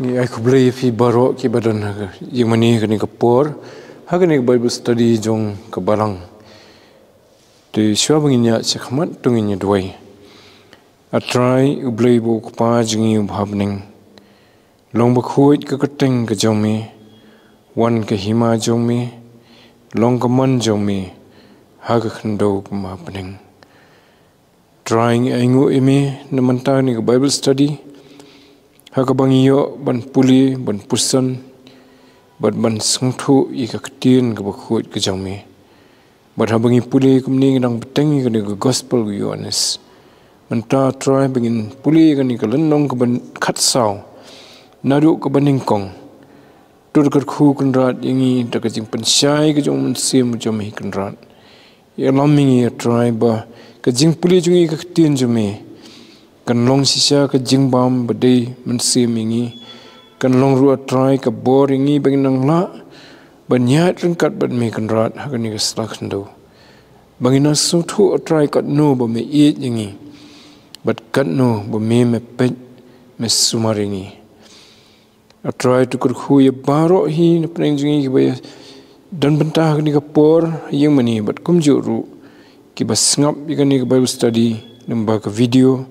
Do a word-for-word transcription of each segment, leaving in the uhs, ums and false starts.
Ngi ai khublei ïa phi baroh kiba don ha ka ïing mane kane ka por ha kane ka Bible study jong ka balang. Te shuwa ba ngin ïaid shakhmat to ngin ïa duwai. A Trai U Blei ba u Kpa jong ngi uba ha bneng, long bakhuid ka kyrteng ka jong me, wan ka hima jong me, long ka mon jong me ha ka khyndew kum ha bneng. Trai ngi ainguh ïa me na mynta kane ka Bible study ha kaba ngi ïoh ban pule, ban puson bad ban sngewthuh ïa ka ktien kaba khuid ka jong me. Bad haba ngi pule kumne ngi dang bteng ïa kane ka Gospel u Ïoannis. Mynta Trai ba ngin pule ïa kane ka lynnong kaba khatsaw naduh kaba nyngkong. To kyrkhu Kynrad ïa ngi da ka jingpynshai ka jong u Mynsiem jong me Kynrad. Ïalam ïa ngi A Trai ba ka jingpule jong ngi ka ktien jong me kan long shisha ka jingbam ba dei mynsiem ïa ngi. Kan long ruh A Trai ka bor ïa ngi ba ngin nang lah ban ïaid ryngkat bad me Kynrad ha kane ka sla khyndew. Ba ngin nang sngewthuh A Trai katno ba me ïeit ïa ngi bad katno ba me, me peit, me sumar ïa ngi. A Trai to kyrkhu ïa baroh hi na pdeng jong ngi kiba ïa don bynta ha kane ka por ha ïing mane bad kumjuh ruh kiba sngap ïa kane ka Bible study lyngba ka video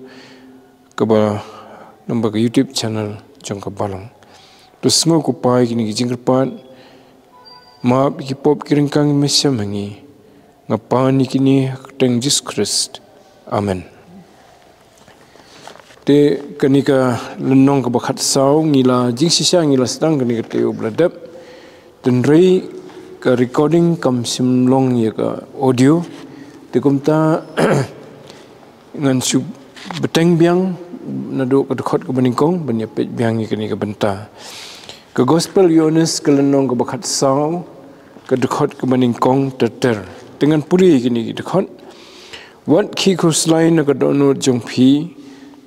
kaba lyngba ka YouTube channel jong ka balang. To sngew ko Pa ïa kine ki jingkyrpad, map ïa ki pop ki ryngkang me shem ha ngi. Nga pan ïa kine ha ka kyrteng Jisu Khrist. Amen. Te kane ka lynnong kaba khatsaw ngi la jingshisha ngi la sdang kane ka taïew ba la dep. Hynrei ka recording kam shym long ïa ka audio. Te kumta ngan shu bteng biang naduh ka dkhot kaba nyngkong ban ïa peit biang ïa kane ka bynta. Ka Gospel Ïoannis ka lynnong kaba khatsaw ka dkhot kaba nyngkong ter ter. Te ngan pule ïa kine ki dkhot. Wat khih khuslai na ka dohnud jong phi,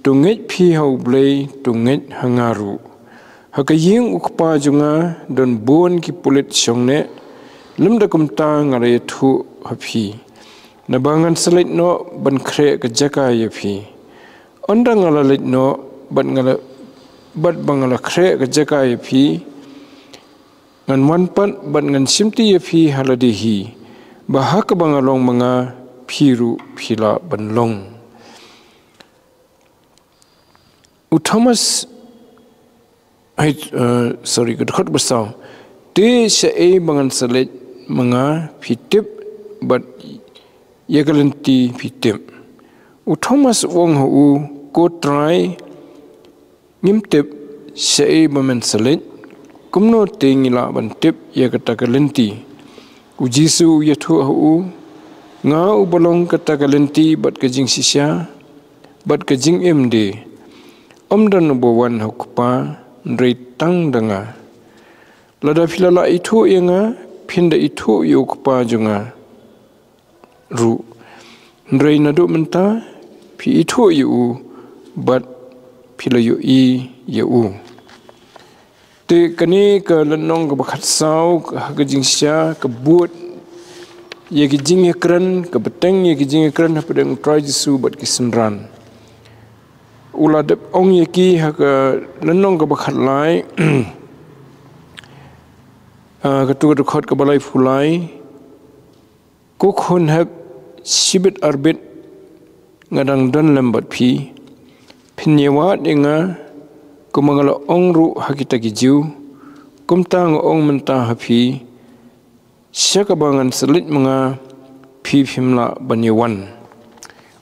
to ngeit phi ha U Blei, to ngeit ha nga ruh. Ha ka ïing u Kpa jong nga don bun ki pulit shongneh, lymda kumta nga la ïathuh ha phi. Naba ngan sa leit noh ban khreh ka jaka ïa phi. Ynda nga la leit noh bad nga la, bad ba nga la khreh ka jaka ïa phi, ngan wan pat bad ngan shimti ïa phi ha lade hi, ba ha kaba nga long ma nga phi ruh phi lah ban long. U Thomas, ai, eh, sorry, ka dkhot ba saw. Te shaei ba ngan sa leit ma nga phi tip bad ïa ka lynti phi tip. U Thomas u ong ha u, ko Trai, ngim tip shaei ba men sa leit, kumno te ngi lah ban tip ïa kata ka lynti? U Jisu u ïathuh ha u, nga uba long kata ka lynti bad ka jingshisha bad ka jingim de. Ym don uba wan ha u Kpa hynrei tang da nga. Lada phi la lah ithuh ïa nga, phin da ithuh ïa u Kpa jong nga ruh. Hynrei naduh mynta phi ithuh ïa u bad phi la ïohi ïa u. Te kane ka lynnong kaba khatsaw ha ka jingshisha ka bud ïa ki jingïakren, ka bteng ïa ki jingïakren hapdeng u Trai Jisu bad ki synran. U la dep ong ïa ki ha ka lynnong kaba khatlai, ah, katu ka dkhot kaba laiphew lai. Ko khun hep, shibit arbit nga dang don lem bad phi, phin ïawad ïa nga, kumba nga la ong ruh ha kita ki Jiw, kumta nga ong mynta ha phi, sha kaba ngan sa leit ma nga, phi phim lah ban ïawan.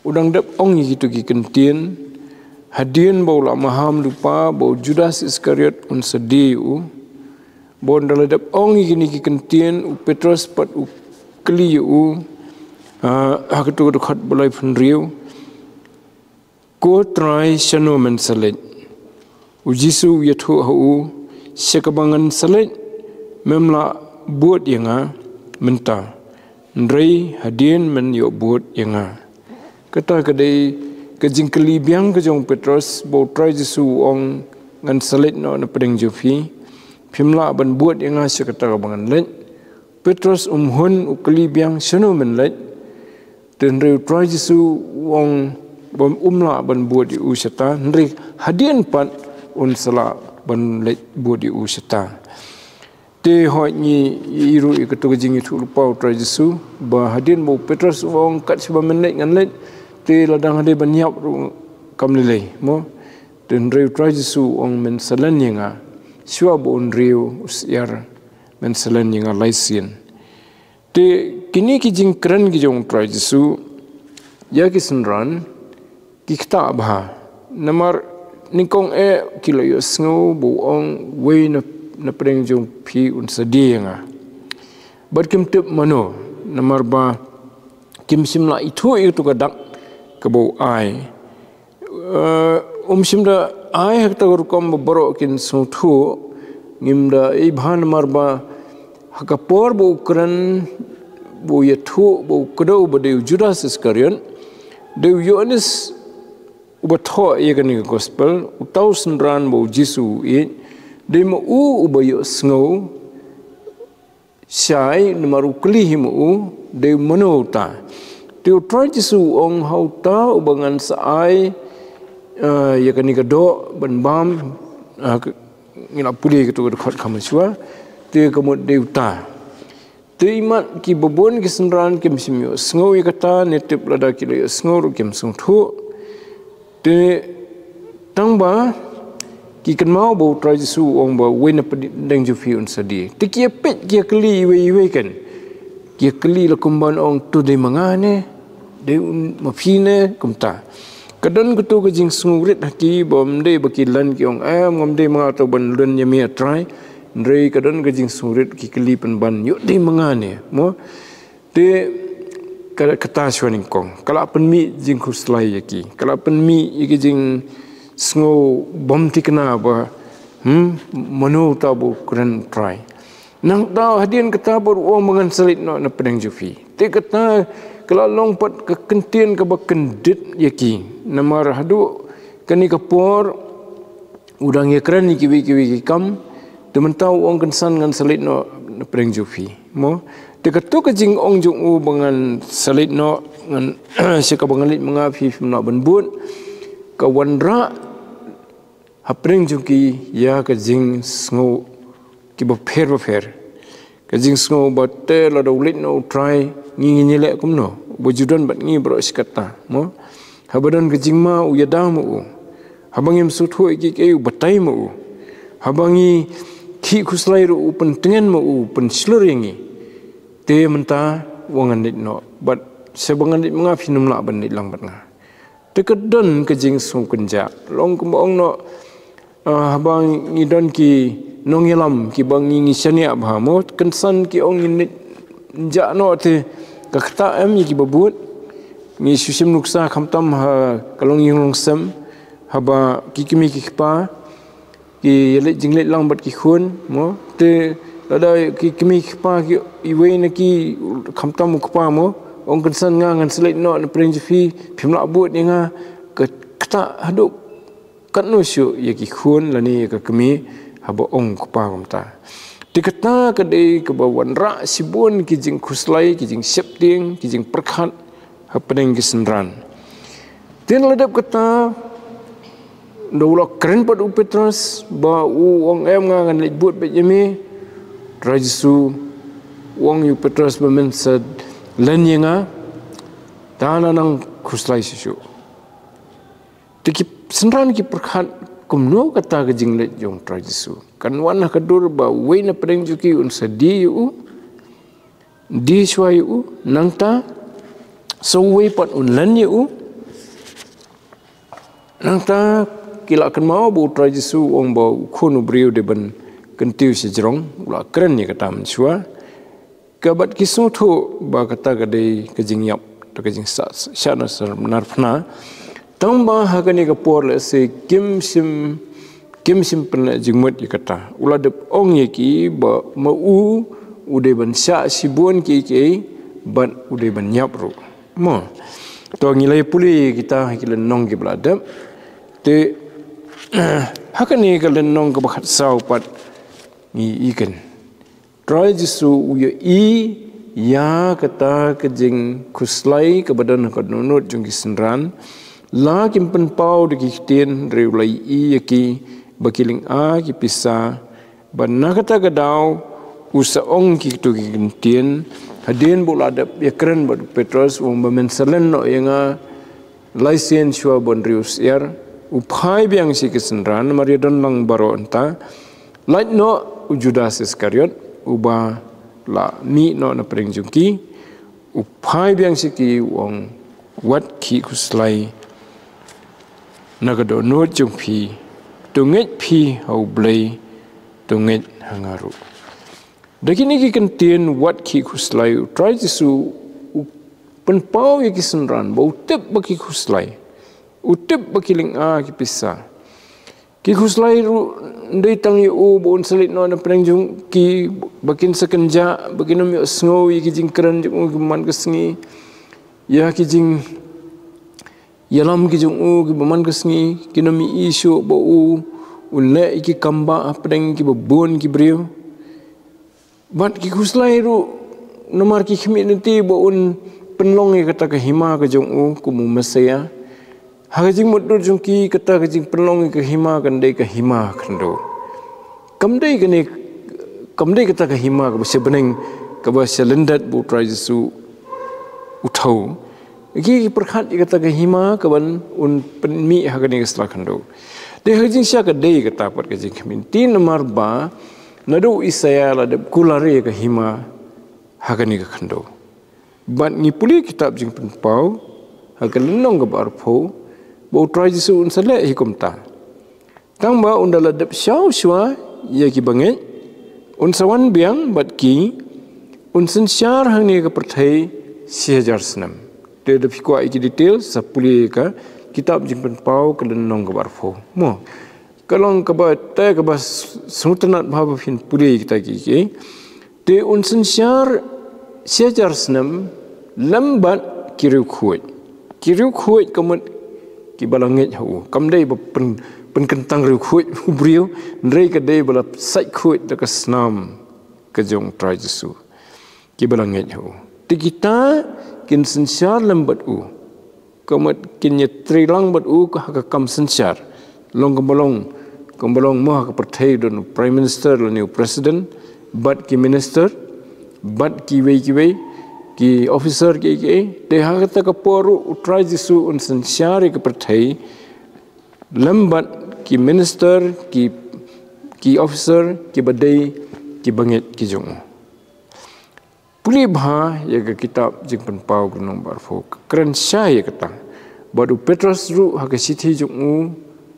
U dang dep ong ïa kitu ki kyntien hadien ba u la maham lypa ba u Judas Iskariot un sa die ïa u. Ba ynda la dep ong ïa kine ki kyntien, u Petros pat u kylli ïa u, ah, ha katu ka dkhot ba laiphew hynriew, ko Trai, shano men sa leit? U Jisu u ïathuh ha u, sha kaba ngan sa leit mem lah bud ïa nga mynta, hynrei hadien men ïoh bud ïa nga. Kata ka dei ka jingkylli biang ka jong u Petros ba u Trai Jisu u ong, ngan sa leit noh na pdeng jong phi, phim lah ban bud ïa nga sha kata kaba ngan leit. Petros um hun, u kylli biang, shano men leit? Te hynrei u Trai Jisu u ong ba um lah ban bud ïa u shata, hynrei hadien pat un sa lah ban leit bud ïa u shata. Te hooid ngi ïohi ruh ïa kato ka jingïathuhlypa u Trai Jisu, ba hadien ba u Petros u ong kat shaba men leit ngan leit, te la dang hadien ban ïap ruh kam lei lei, mo. Te hynrei u Trai Jisu u ong men sa len ïa nga, shuwa ba un riew u syiar, men sa len ïa nga lai sien. Te kine ki jingkren ki jong u Trai Jisu ïa ki synran ki ktah bha. Namar nyngkong eh ki la ïohsngew ba u ong wei na, na pdeng jong phi un sa die ïa nga. Bad kim tip mano, namar ba kim shym la ithuh ïa kato ka dak kaba u ai. Eh, um shym da ai ha kata ka rukom ba baroh kin sngewthuh, ngim da ïohi bha namar ba ha ka por ba u kren, ba u ïathuh, ba u kdew ba dei u Judas Iskariot, dei u Ïoannis uba thoh ïa kane ka gospel, uta u synran ba u Jisu u ïeit, dei ma u uba ïohsngew shai, namar u kylli hi ma u, dei mano uta. Te u Trai Jisu u ong ha uta uba ngan sa ai, eh, ïa kane ka doh ban bam, eh, ka, ngi la pule kato ka dkhot kham shuwa, te ka mut dei uta. Te imat kiba bun ki synran kim shym ïohsngew ïa kata, ne tip lada ki la ïohsngew ruh kim sngewthuh. Te tang ba ki kynmaw ba u Trai Jisu u ong ba wei na pdeng jong phi un sa die. Te ki ïa peit ki ïa kylli iwei iwei kan. Ki ïa kylli la kumba un ong to dei ma nga ne, dei un ma phi ne, kumta. Ka don kato ka jingsngewrit ha ki ba ym dei ba ki len ki ong em ngam dei ma nga to ban len ïa me a Trai. Hynrei ka don ka jingsngewrit ki kylli pynban ïoh dei ma nga ne, mo. Te ka, kata shuwa nyngkong ka la pynmih jingkhuslai ïa ki, ka la pynmih ïa ki jingsngew bym thikna ba, hmm, mano uta ba u kren u Trai. Nangta hadien kata ba u ong ba ngan sa leit noh na pdeng jong phi. Te kata ka la long pat ka kyntien kaba kyndit ïa ki. Namar haduh kane ka por u dang ïakren ïa kiwei kiwei ki kam, te mynta u ong kynsan ngan sa leit noh na pdeng jong phi, mo. Te kato ka jingong jong u ba ngan sa leit noh, ngan sha kaba ngan leit ma nga phi phim lah ban bud, ka wanrah hapdeng jong ki ïa ka jingsngew kiba pher ba pher. Ka jingsngew ba te lada u leit noh u Trai ngi ngin ïaleh kumno, uba ju don bad ngi baroh shi katta, mo. Haba don ka jingma u ïada ma u. Haba ngim sngewthuh ïa kiei kiei u batai ma u. Haba ngi khih khuslai ruh u pyntngen ma u, pynshlur ïa ngi. Te mynta u ong ngan leit noh, bad sha ba ngan leit ma nga phin ym lah ban leit lang bad nga. Te ka don ka jingsngewkynjah. Long kumba ong noh, ah, haba ngi don ki nongïalam kiba ngi, ngi shaniah bha, mo, kynsan ki ong ngin leit jah noh te ka ktah em ïa kiba bud. Ngi shu shim nuksa khamtam ha ka longïing longsem, haba ki kmie ki kpa ki ïaleit jingleit lang bad ki khun, mo. Te lada ki kmie ki kpa ki, iwei na ki, khamtam u kpa, mo, ong kynsan nga ngan sa leit noh na pdeng jong phi, phim lah bud ïa nga, ka ktah haduh katno shuh ïa ki khun lane ïa ka kmie haba ong u kpa kumta. Te kata ka dei kaba wanrah shibun ki jingkhuslai, ki jingsheptieng, ki jingpyrkhat hapdeng ki synran. Te la dep kata, da u la kren pat u Petros ba u ong em nga ngan leit bud bad ïa me. Trai Jisu u ong ïa u Petros ba men sa len ïa nga, te la nang khuslai shuh shuh. Te ki synran ki pyrkhat kumno kata ka jingleit jong u Trai Jisu. Kan wan ha ka dur ba uwei na pdeng jong ki un sa die ïa u. Die shuwa ïa u, nangta sa uwei pat un len ïa u. Nangta ki la kynmaw ba u Trai Jisu u ong ba u Khun u briew dei ban kyntiew sha jrong, u la kren ïa kata mynshuwa. Ka bad ki sngewthuh ba kata ka dei ka jingïap, ka jingshah, shah na sar narphna. Tang ba ha kane ka por lehse kim shym, kim shym pynleh jingmut ïa kata. U la dep ong ïa ki ba ma u, u dei ban shah shibun kiei kiei, bad u dei ban ïap ruh. Mo. To ngi la ïa pule kita ha ki lynnong kiba la dep. Te ha kane ka lynnong kaba khatsaw pat ngi ïohi kan. Trai Jisu u ïohi ïa kata ka jingkhuslai kaba don ha ka dohnud jong ki synran. La kim pynpaw da ki ktien, hynrei u la ïohi ïa ki ba ki lynga ki pisa, ba na kata ka daw u sa ong ki tu ki kyntien, hadien ba u la dep ïakren bad u Petros, u ong ba men sa len noh ïa nga lai sien shuwa ban riewsyiar, u phai biang sha ki synran, namar ïa don lang baroh hangta, lait noh u Judas Iskariot, uba la mih noh na pdeng jong ki, u phai biang sha ki u ong, wat khih khuslai na ka dohnud jong phi, to ngeit phi ha U Blei, to ngeit ha nga ruh. Da kine ki kyntien wat khih khuslai, u Trai Jisu u pynpaw ïa ki synran ba u tip ba ki khuslai, u tip ba ki lynga ki pisa. Ki khuslai ruh ym dei tang ïa u ba un sa leit noh na pdeng jong ki, ba kin sa kynjah, ba kin ym ïohsngew ïa ki jingkren jong u kiba man ka sngi, ïa ki jingïalam ki jong u kiba man ka sngi, kin ym ïohi shuh ba u u leh ïa ki kambah hapdeng kiba bun ki briew. Bad ki khuslai ruh namar ki khmih lynti ba un pynlong ïa kata ka hima ka jong u kum u Messaïah. Ha ka jingmutdur jong ki, kata ka jingpynlong ïa ka hima kan dei ka hima khyndew. Kam dei kane, kam dei kata ka hima kaba sha bneng, kaba sha lyndet ba u Trai Jisu u thew. Ki, ki pyrkhat ïa kata ka hima kaban un pynmih ha kane ka sla khyndew. Te ha ka jingshai ka dei kata pat ka jingkhmih lynti namar ba naduh u Isaïah la dep kular ïa ka hima ha kane ka khyndew. Bad ngi pule kitab Jingpynpaw ha ka lynnong kaba arphew, ba u Trai Jisu un sa leh hi kumta. Tang ba un da la dep shaw shuwa ïa ki bangeit, un sa wan biang bad ki, un synshar hangne ha ka pyrthei shi hajar snem. Te da phi kwah ïa ki detail, sa pule ïa ka kitab Jingpynpaw ka lynnong kaba arphew. Mo, ka long kaba, te kaba s-, sngewtynnat bha ba phin pule ïa kita ki, ki. Te un synshar shi hajar snem lem bad ki riewkhuid. Ki riewkhuid ka mut kiba la ngeit ha u. Kam dei ba pyn, pynkyntang riewkhuid u briew, hynrei ka dei ba la sait khuid da ka snam ka jong u Trai Jisu. Kiba la ngeit ha u. Te kita kin synshar lem bad u. Ka mut kin ïatrei lang bad u ka ha ka kam synshar. Long kumba long, kumba long mo ha ka pyrthei don u Prime Minister lane u President, bad ki minister, bad kiwei kiwei, ki officer kiei kiei. Te ha kata ka por ruh u Trai Jisu un synshar ïa ka pyrthei, lem bad ki minister, ki, ki officer, kiba dei ki bangeit ki jong u. Pule bha ïa ka kitab Jingpynpaw ka lynnong ba arphew, ka kren shai ïa kata. Bad u Petros ruh ha ka shithi jong u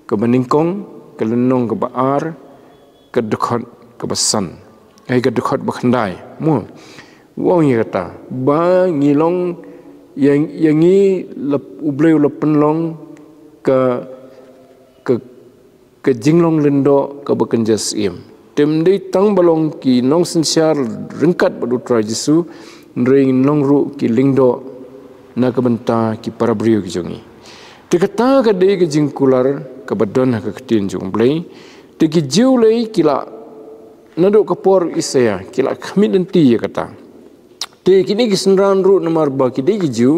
kaba nyngkong, ka lynnong kaba ar, ka dkhot kaba san. Ai, ka dkhot ba khyndai. Mo. U ong ïa kata. Ba ngi long ïa, ïa ngi la, U Blei u la pynlong ka, ka ka jinglong lyngdoh kaba kynja syiem. Te ym dei tang ba long ki nongsynshar ryngkat bad u Trai Jisu, hynrei ngin long ruh ki lyngdoh na ka bynta ki para briew ki jong ngi. Te kata ka dei ka jingkular kaba don ha ka ktien jong U Blei. Te ki Jiw lei ki la, naduh ka por Isaïah, ki la khmih lynti ïa kata. Te kine ki synran ruh namar ba ki dei ki Jiw,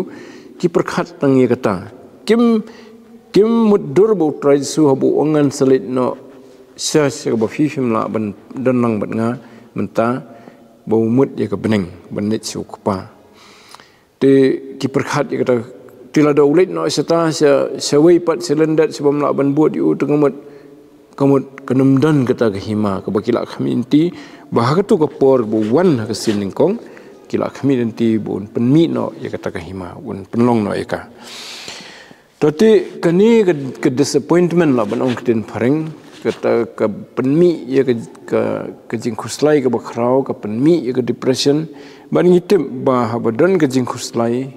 ki pyrkhat tang ïa kata. Kim, kim mutdur ba u Trai Jisu haba u ong ngan sa leit noh sha, sha kaba phi phim lah ban don lang bad nga mynta, ba u mut ïa ka bneng ban leit sha u Kpa. Te ki pyrkhat ïa kata, te lada u leit noh shata, sha, sha wei pat, sha lyndet, sha bym lah ban bud ïa u, te ka mut ka mut kan ym don kata ka hima kaba ki la khmih lynti, ba ha katu ka por ba u wan ha ka sien nyngkong, ki la khmih lynti ba un pynmih noh ïa kata ka hima, un pynlong noh ïa ka. To te kane ka, ka disappointment lah ban ong ktien phareng, kata ka pynmih ïa ka, ka, ka jingkhuslai kaba khraw, ka pynmih ïa ka depression, bad ngi tip ba haba don ka jingkhuslai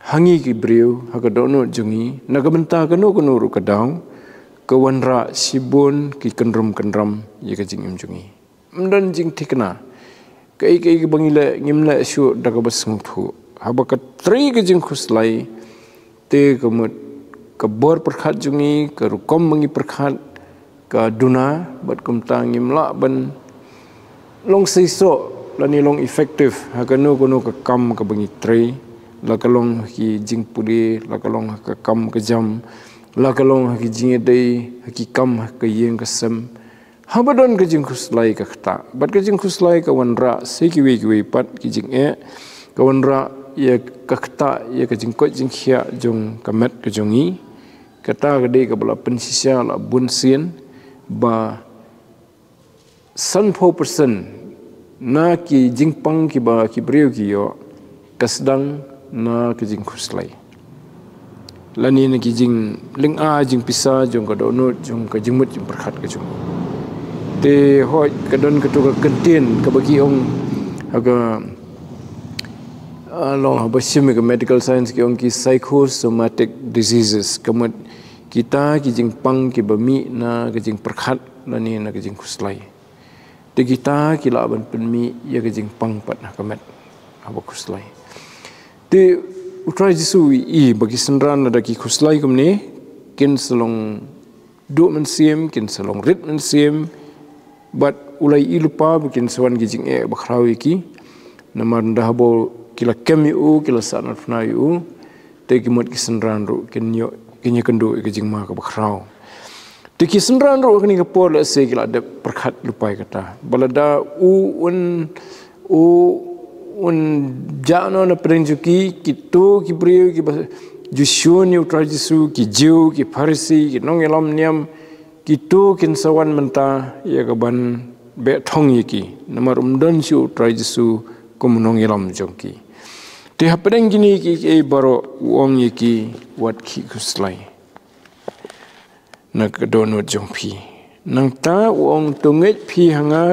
ha ngi ki briew, ha ka dohnud jong ngi, na ka bynta kano kano ruh ka daw, ka wanrah shibun ki kynrum kynram ïa ka jingim jong ngi. Ym don jingthikna. Kaei kaei kaba ngi leh, ngim leh shuh da kaba sngewthuh. Haba ka trei ka jingkhuslai, te ka mut ka bor pyrkhat jong ngi, ka rukom ba ngi pyrkhat, ka duna, bad kumta ngim lah ban long seisoh lane long effective ha kano kano ka kam kaba ngi trei, la ka long ha ki jingpule, la ka long ha ka kam ka jam, La ka long ha ki jingïadei, ha ki kam, ha ka ïing ka sem, haba don ka jingkhuslai ka ktah. Bad ka jingkhuslai ka wanrah sa kiwei kiwei pat ki jingeh. Ka wanrah ïa ka ktah ïa ka jingkoit jingkhiah jong ka met ka jong ngi. Kata ka dei kaba la pynshisha la bun sien ba sanphew percent na ki jingpang kiba ki briew ki ïoh ka sdang na ka jingkhuslai lane na ki jinglyngkhuh jingpisa jong ka dohnud jong ka jingmut jingpyrkhat ka jong. Te hooid ka don kato ka kyntien kaba ki ong ha ka, ah, long haba shim ka medical science ki ong ki psychosomatic diseases, ka mut kita ki jingpang kiba mih na ka jingpyrkhat lane na ka jingkhuslai. Te kita ki lah ban pynmih ïa ka jingpang pat ha ka met haba khuslai. Te U Trai Jisu i ba ki synran lada ki khuslai kumne, kin sa long duh mynsiem, kin sa long rit mynsiem. Bad u la i lypa ba kin sa wan ki jingeh ba khraw ïa ki. Namar nda haba ki la kem ïa u, ki la sahnarphna ïa u, te ki mut ki synran ruh kin ïoh, kin ïakynduh ïa ka jingma kaba khraw. Te ki synran ruh ha kane ka por lehse ki la dep pyrkhat lypa ïa kata ba lada u un, u un jah noh na pdeng jong ki, kito ki briew kiba ju shun ïa U Trai Jisu, ki Jiw, ki Pharisi, ki nongïalam niam, kito kin sa wan mynta ïa ka ban beh thong ïa ki. Namar um don shuh U Trai Jisu kum u nongïalam jong ki. Te hapdeng kine kiei kiei baroh u ong ïa ki, wat khih khuslai na ka dohnud jong phi. Nangta u ong, to ngeit phi ha nga,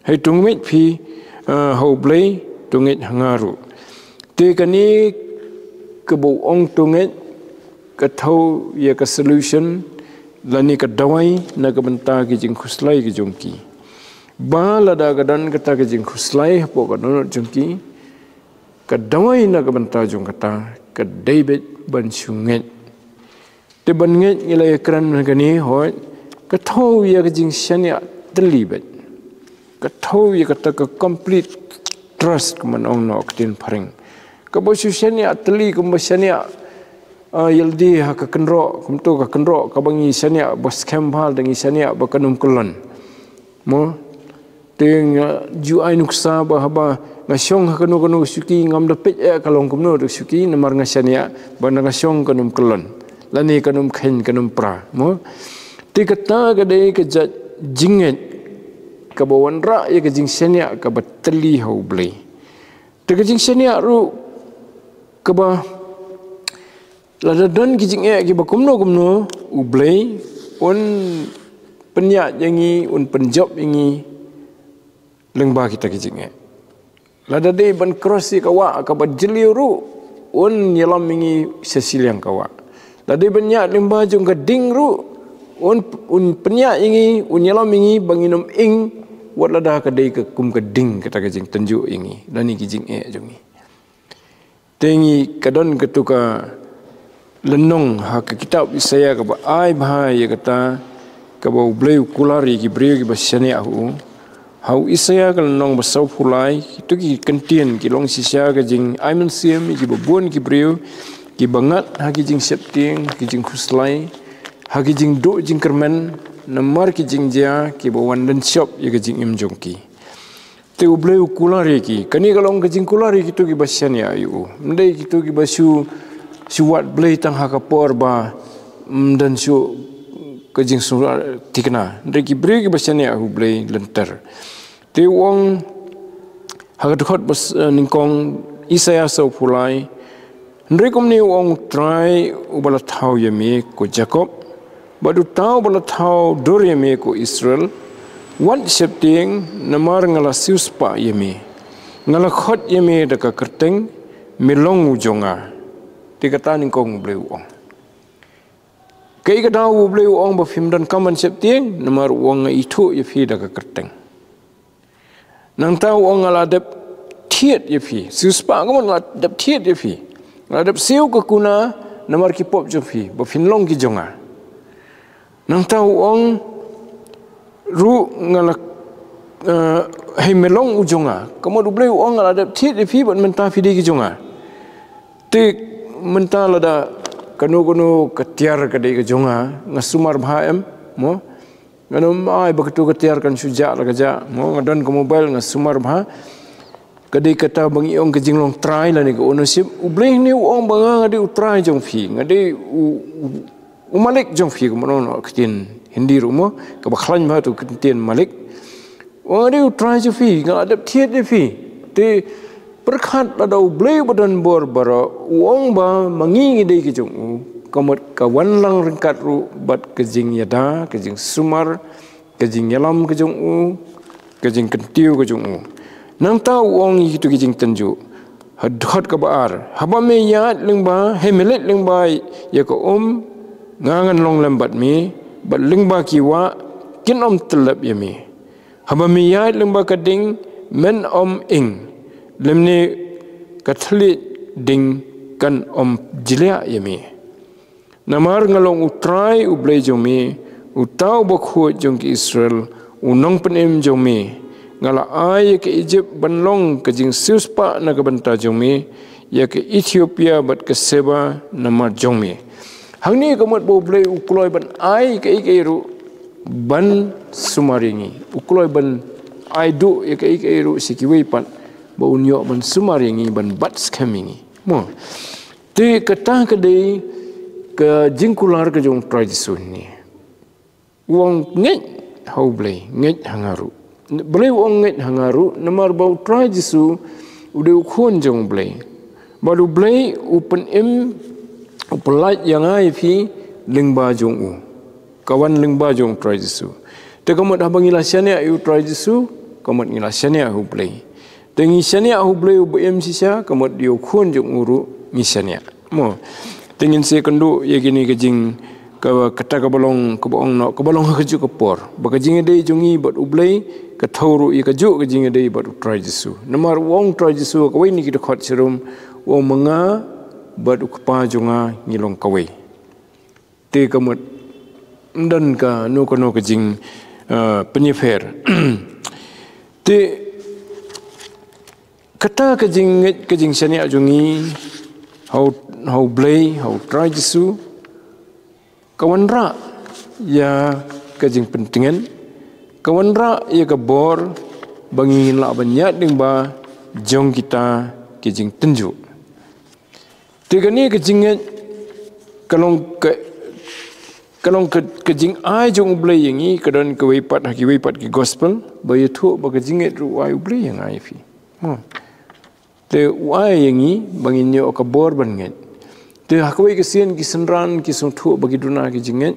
hei, to ngeit phi, ah, ha U Blei, to ngeit ha nga ruh. Te kane kaba u ong to ngeit ka thew ïa ka solution lane ka dawai na ka bynta ki jingkhuslai ki jong ki. Ba lada ka don kata ka jingkhuslai hapoh ka dohnud jong ki, ka dawai na ka bynta jong kata ka dei beit ban shu ngeit. Te ban ngeit ngi la ïakren mynta kane, hooid, ka thew ïa ka jingshaniah tylli beit. Ka thew ïa kata ka complete trust, kumba ong noh ka ktien phareng. Kaba shu shaniah tylli kumba shaniah, ah, ïalade ha ka kynroh, kumto ka kynroh kaba ngi shaniah ba skhem bha lada ngi shaniah ba kan ym kyllon. Mo, te nga ju ai nuksa ba haba nga shong ha kano kano ka shuki ngam da peit eh ka long kumno ka shuki, namar nga shaniah ba nga shong kan ym kyllon lane kan ym kheiñ kan ym pra. Mo, te kata ka dei ka jait jingngeit kaba wanrah ïa ka jingshaniah kaba tylli ha U Blei. Te ka jingshaniah ruh kaba lada don ki jingeh kiba kumno kumno, U Blei un pynïaid ïa ngi, un pynjop ïa ngi lyngba kita ki jingeh. Lada dei ban cross ïa ka wah kaba jylliew ruh, un ïalam ïa ngi sha shiliang ka wah. Lada dei ban ïaid lyngba jong ka ding ruh, un, un pynïaid ïa ngi, un ïalam ïa ngi ba ngin ym ing, wat lada ka dei ka kum ka ding kata ka jingtynjuh ïa ngi lane ki jingeh jong ngi. Te ngi, ka don katu ka lynnong ha ka kitab Isaïah kaba ai bha ïa kata, kaba U Blei u kular ïa ki briew kiba shaniah ha u. Ha u Isaïah ka lynnong ba sawphew lai, kitu ki kyntien ki long shisha ka jingai mynsiem ïa kiba bun ki briew kiba ngat ha ki jingsheptieng, ki jingkhuslai, ha ki jingduh jingkyrmen namar ki jingjia kiba wan lynshop ïa ka jingim jong ki. Te U Blei u kular ïa ki. Kane ka long ka jingkular ïa kitu kiba shaniah ïa u. Ym dei kitu kiba shu, shu wad Blei tang ha ka por ba ym don shuh ka jingsngewthikna. Ym dei, ki briew kiba shaniah ha U Blei lynter. Te u ong ha ka dkhot ba s-, eh, nyngkong, Isaïah sawphew lai, Hynrei kumne u ong U Trai uba la thaw ïa me, ko Jakob, bad uta uba la thaw dur ïa me, ko Israel: Wat sheptieng, namar nga la siewspah ïa me. Nga la khot ïa me da ka kyrteng, me long u jong nga. Te kata nyngkong U Blei u ong. Kaei kata U Blei u ong ba phim donkam ban sheptieng, namar u ong nga ithuh ïa phi da ka kyrteng. Nangta u ong nga la dep thied ïa phi. Siewspah ka mut nga la dep thied ïa phi. Nga la dep siew ka kuna namar ki pop jong phi, ba phin long ki jong nga. Nangta u ong ruh nga la, eh, hei me long u jong nga. Ka mut U Blei u ong nga la dep thied ïa phi bad mynta phi dei ki jong nga. Te mynta lada kano kano ka tiar ka dei ka jong nga, nga sumar bha em, mo? Nga nym ai ba katu ka tiar kan shu jah la ka jah, mo? Nga don ka mobile, nga sumar bha. Ka dei kata ba ngi ong ka jinglong trai lane ka ownership. U Blei hangne u ong ba nga, nga dei u trai jong phi, nga dei u, u, u malik jong phi, kumno, ka ktien Hindi ruh, mo, kaba khlaiñ bha tu ka ktien malik. Nga dei u trai jong phi, nga la dep thied ïa phi. Te pyrkhat, lada U Blei uba don bor baroh u ong ba ma ngi ngi dei ki jong u, ka mut ka wan lang ryngkat ruh bad ka jingïada, ka jingsumar, ka jingïalam ka jong u, ka jingkyntiew ka jong u. Nangta u ong ïa kitu ki jingtynjuh ha dkhot kaba ar: Haba me ïaid lyngba, hei me leit lyngba ïa ka um, nga ngan long lem bad me, bad lyngba ki wah, kin ym tyllep ïa me. Haba me ïaid lyngba ka ding, men ym ing, lymne ka thylliej ding kan ym jliah ïa me. Namar nga long U Trai U Blei jong me, Uta U Bakhuid jong ki Israel, U Nongpynim jong me. Nga la ai ïa ka Ijipt ban long ka jingsiewspah na ka bynta jong me, ïa ka Ethiopia bad ka Seba namar jong me. Hangne ka mut ba U Blei u kloi ban ai kaei kaei ruh ban sumar ïa ngi. U kloi ban ai duh ïa kaei kaei ruh sha kiwei pat, ba un ïoh ban sumar ïa ngi, ban bat skhem ïa ngi. Mo. Te kata ka dei ka jingkular ka jong U Trai Jisu hangne. U ong ngeit ha U Blei, ngeit ha nga ruh. Balei u ong ngeit ha nga ruh? Namar ba U Trai Jisu u dei u khun jong U Blei. Bad U Blei u pynim, u pyllait ïa nga ïa phi lyngba jong u. Ka wan lyngba jong U Trai Jisu. Te ka mut haba ngi la shaniah ïa U Trai Jisu, ka mut ngi la shaniah ïa U Blei. Te ngi shaniah ïa U Blei uba im shisha, ka mut ïa u khun jong u ruh ngi shaniah. Mo. Te ngin sa ïakynduh ïa kine ka jing, ka, kata kaba long, kaba ong noh, kaba long ha kajuh ka por. Ba ka jingïadei jong ngi bad U Blei ka thew ruh ïa kajuh ka jingïadei bad U Trai Jisu. Namar u ong U Trai Jisu ha kawei na ki dkhot shirum, u ong ma nga bad U Kpa jong nga ngi long kawei. Te ka mut ym don kano kano ka jing, eh, pynïapher. Te kata ka jingngeit, ka jingshaniah jong ngi ha U, ha U Blei, ha U Trai Jisu, ka wanrah ïa ka jingpyntngen, ka wanrah ïa ka bor ba ngin lah ban ïaid lyngba jong kita ki jingtynjuh. Te kane ka jingngeit ka long ka, ka long ka, ka jingai jong U Blei ïa ngi. Ka don kawei pat ha kiwei pat ki gospel ba ïathuh ba ka jingngeit ruh u ai U Blei ïa nga ïa phi. Hmm. Te u ai ïa ngi ba ngin ïoh ka bor ban ngeit. Te ha kawei ka sien ki synran ki sngewthuh ba ki duna ki jingngeit,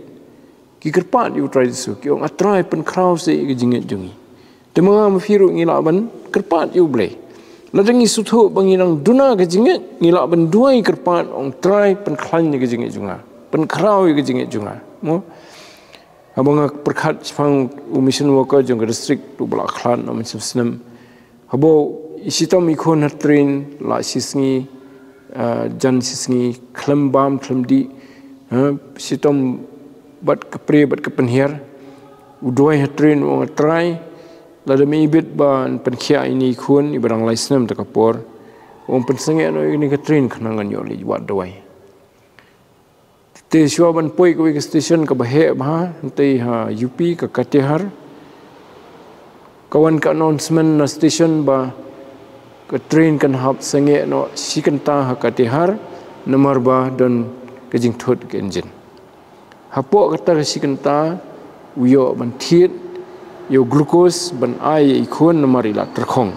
ki kyrpad ïa U Trai Jisu, ki ong, A Trai, pynkhraw seh ïa ka jingngeit jong ngi. Te ma nga ma phi ruh ngi lah ban kyrpad ïa U Blei. Lada ngi sngewthuh ba ngi dang duna ka jingngeit, ngi lah ban duwai kyrpad, ong, Trai, pynkhlaiñ ïa ka jingngeit jong nga, pynkhraw ïa ka jingngeit jong nga. Mo? Haba nga pyrkhat shaphang u mission worker jong ka district, u ba la khlad noh mynshem snem. Haba i shitom i khun ha train la shisngi, eh, jan shisngi, khlem bam khlem dih, eh, shitom bad ka prie bad ka pynhiar. U duwai ha train, u ong, A Trai, lada me ibit ban pynkhiah ïa ine i khun iba dang lai snem ta ka por, u ong, pynsangeh noh ïa kane ka train khnang ngan ïoh leit wad dawai. Te shuwa ban poi kawei ka station kaba heh bha, hangtei ha U P, ka Katihar, ka wan ka announcement na station ba ka train kan hap sangeh noh shi kynta ha Katihar, namar ba don ka jingthut ka engine. Hapoh kata ka shi kynta, u ïoh ban thied ïa u glucose ban ai ïa i khun namar i la tyrkhong.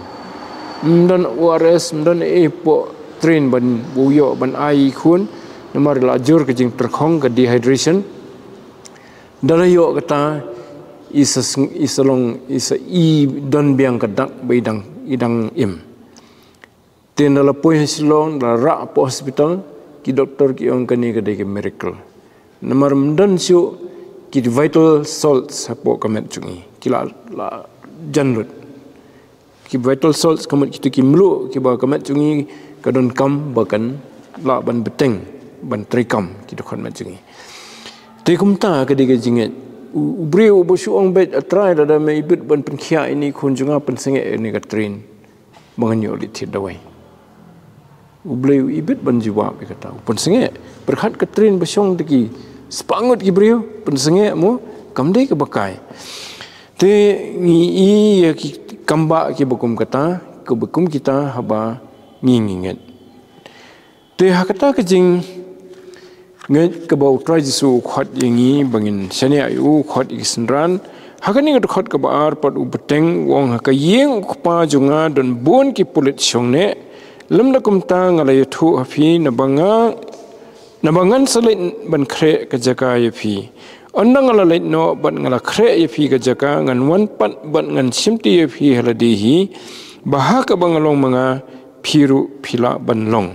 Ym don O R S, ym don ei hapoh train ban, u ïoh ban ai ïa i khun namar i la jur ka jingtyrkhong, ka dehydration. Da la ïoh kata, i sa sng-, i sa long, i sa i don biang ka dak ba i dang, i dang im. Te ynda la poi ha Shillong, da la rah hapoh hospital, ki doktor ki ong kane ka dei ka miracle. Namar ym don shuh ki vital salts hapoh ka met jong i. Ki la, la jan lut. Ki vital salts ka mut kito ki mluh kiba ka met jong i ka donkam ba kan lah ban bteng, ban treikam ki dkhot met jong i. Te kumta ka dei ka jingngeit. U, u briew uba shu ong beit, A Trai, lada me ibit ban pynkhiah ine i khun jong nga, pynsangeh ïa kane ka train ba ngan ïoh leit thied dawai. U Blei u ibit ban jubab ïa kata. U pynsngew. Pyrkhat ka tren ba shong da ki spah ngut ki briew, pynsngew mo, kam dei kaba kai. Te ngi i ïa ki kam ba ki ba kum kata, ki ba kum kita haba ngi ngi ngeit. Te ha kata ka jing ngeit kaba U Trai Jisu u khot ïa ngi ba ngin shaniah ïa u, u khot ïa ki synran. Ha kane ka dkhot kaba ar pat u bteng u ong, ha ka ïing u Kpa jong nga don bun ki pulit shongneh. Lymda kumta nga la ïathuh ha phi, naba nga, naba ngan sa leit ban khreh ka jaka ïa phi. Ynda nga la leit noh bad nga la khreh ïa phi ka jaka, ngan wan pat bad ngan shimti ïa phi ha lade hi, ba ha kaba nga long ma nga, phi ruh phi lah ban long.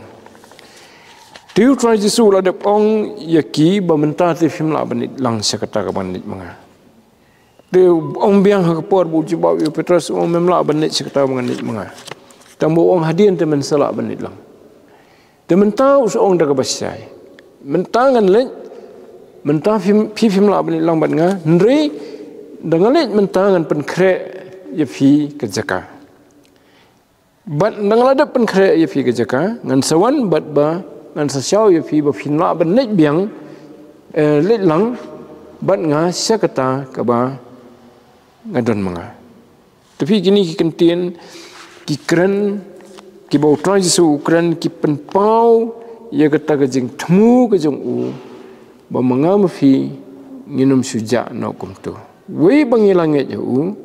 Te U Trai Jisu u la dep ong ïa ki ba mynta te phim lah ban leit lang sha kata kaba ngan leit ma nga. Te u ong biang ha ka por ba u jubab ïa u Petros, u ong, mem lah ban leit sha kata kaba ngan leit ma nga. Tang ba u ong hadien te men sa lah ban leit lang. Te mynta u sa ong da kaba shai. Mynta ngan leit, mynta phim, phi phim lah ban leit lang bad nga, hynrei da nga leit mynta ngan pynkhreh ïa phi ka jaka. Bad ynda nga la dep pynkhreh ïa phi ka jaka, ngan sa wan bad ba ngan sa shaw ïa phi ba phin lah ban leit biang, eh, leit lang bad nga sha kata kaba nga don ma nga. Te phi, kine ki kyntien ki kren, kiba U Trai Jisu u kren, ki pynpaw ïa kata ka jingthmu ka jong u ba ma nga ma phi ngin ym shu jah noh kumto. Wei ba ngi la ngeit ïa u,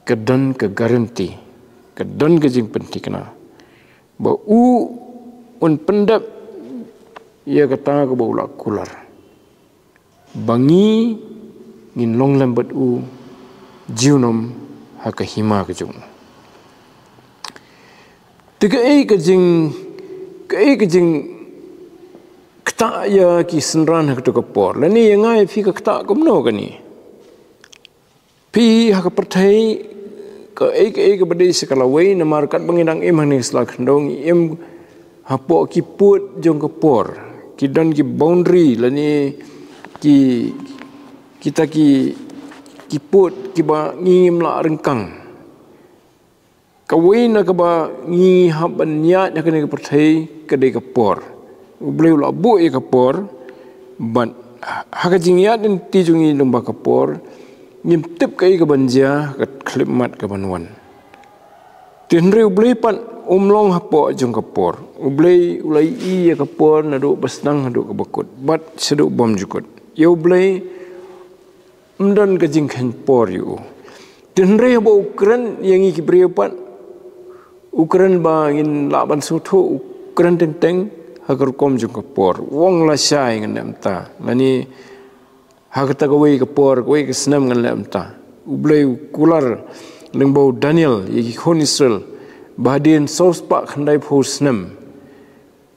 ka don ka guarantee, ka don ka jingpynthikna ba u un pyndep ïa kata kaba u la kular, ba ngi ngin long lem bad u junom ha ka hima ka jong u. Te kaei ka jing, kaei ka jingktah ïa ki synran ha kato ka por, lane ïa nga ïa phi ka ktah kumno kane? Phi, ha ka pyrthei, kaei kaei kaba dei sa ka lawei, namar katba ngi dang im hangne ha sla khyndew ngi im hapoh ki pud jong ka por. Ki don ki boundary lane ki, kita ki, ki pud kiba ngim lah ryngkang. Kawei na kaba ngi hap ban ïaid ha kane ka pyrthei ka dei ka por. U Blei u la buh ïa ka por, bad ha ka jingïaid lynti jong ngi lyngba ka por, ngim tip kaei kaban jia ha ka khyllipmat kaban wan. Te hynrei U Blei pat um long hapoh jong ka por. U Blei u la ïohi ïa ka por naduh ba sdang haduh kaba kut, bad shaduh bymjukut. Ïa U Blei ym don ka jingkheiñ por ïa u. Te hynrei haba u kren ïa ngi ki briew pat, u kren ba ngin lah ban sngewthuh, u kren teng teng ha ka rukom jong ka por. U ong lashai ngan leh mynta, lane ha kata kawei ka por, kawei ka snem ngan leh mynta. U Blei u kular lyngba u Daniel ïa ki khun Israel ba hadien saw spah khyndai phew snem,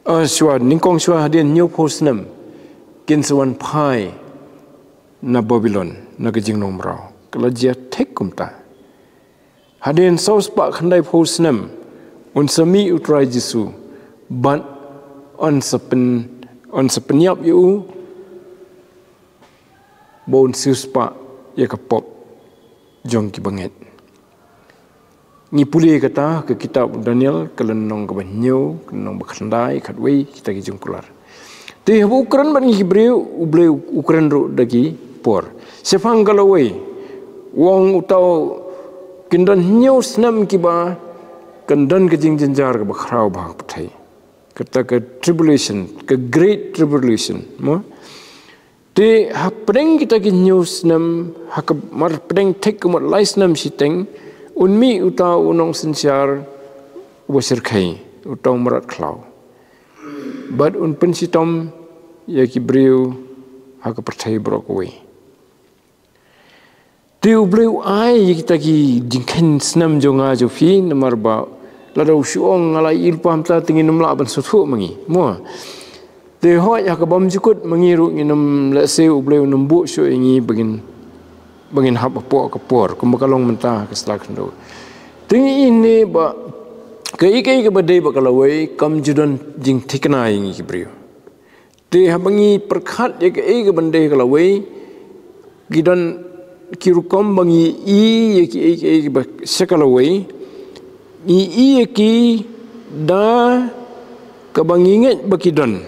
ah, shuwa, nyngkong shuwa hadien hynñiew phew snem, kin sa wan phai na Babilon, na ka jinglong mraw. Ka la jia thik kumta. Hadien saw spah khyndai phew snem, un sa mih U Trai Jisu, bad un sa pyn, un sa pynïap ïa u, ba un siewspah ïa ka pop jong ki bangeit. Ngi pule kata ka kitab Daniel, ka lynnong kaba hynñiew, ka lynnong ba khyndai, khatwei, kita ki jingkular. Te haba u kren bad ngi ki briew, U Blei u kren ruh da ki por. Shaphang ka lawei, u ong uta, kin don hynñiew snem kiba kan don ka jingjynjar kaba khraw bha ha ka pyrthei. Kata ka tribulation, ka great tribulation, mo? Te hapdeng kita ki hynñiew snem, ha ka mar pdeng thik ka mut lai snem shiteng, un mih uta u nongsynshar uba shyrkhei, uta u mrad khlaw. Bad un pynshitom ïa ki briew ha ka pyrthei baroh kawei. Te U Blei u ai ïa kita ki jingkheiñ snem jong nga jong phi, namar ba lada u shu ong nga la ïohi lypa mynta te ngin ym lah ban sngewthuh ma ngi, mo. Te hooid ha ka bymjukut ma ngi ruh ngin ym, lehse U Blei un ym buh shuh ïa ngi ba ngin, ba ngin hap hapoh ka por kumba ka long mynta ha ka sla khyndew. Te ngi ïohi ne ba kaei kaei kaba dei bad ka lawei kam ju don jingthikna ïa ngi ki briew. Te haba ngi pyrkhat ïa kaei kaban dei ka lawei, ki don ki rukom ba ngi ïohi ïa kiei kiei kiba sha ka lawei, ngi ïohi ïa ki Da kaba ngi ngeit ba ki don,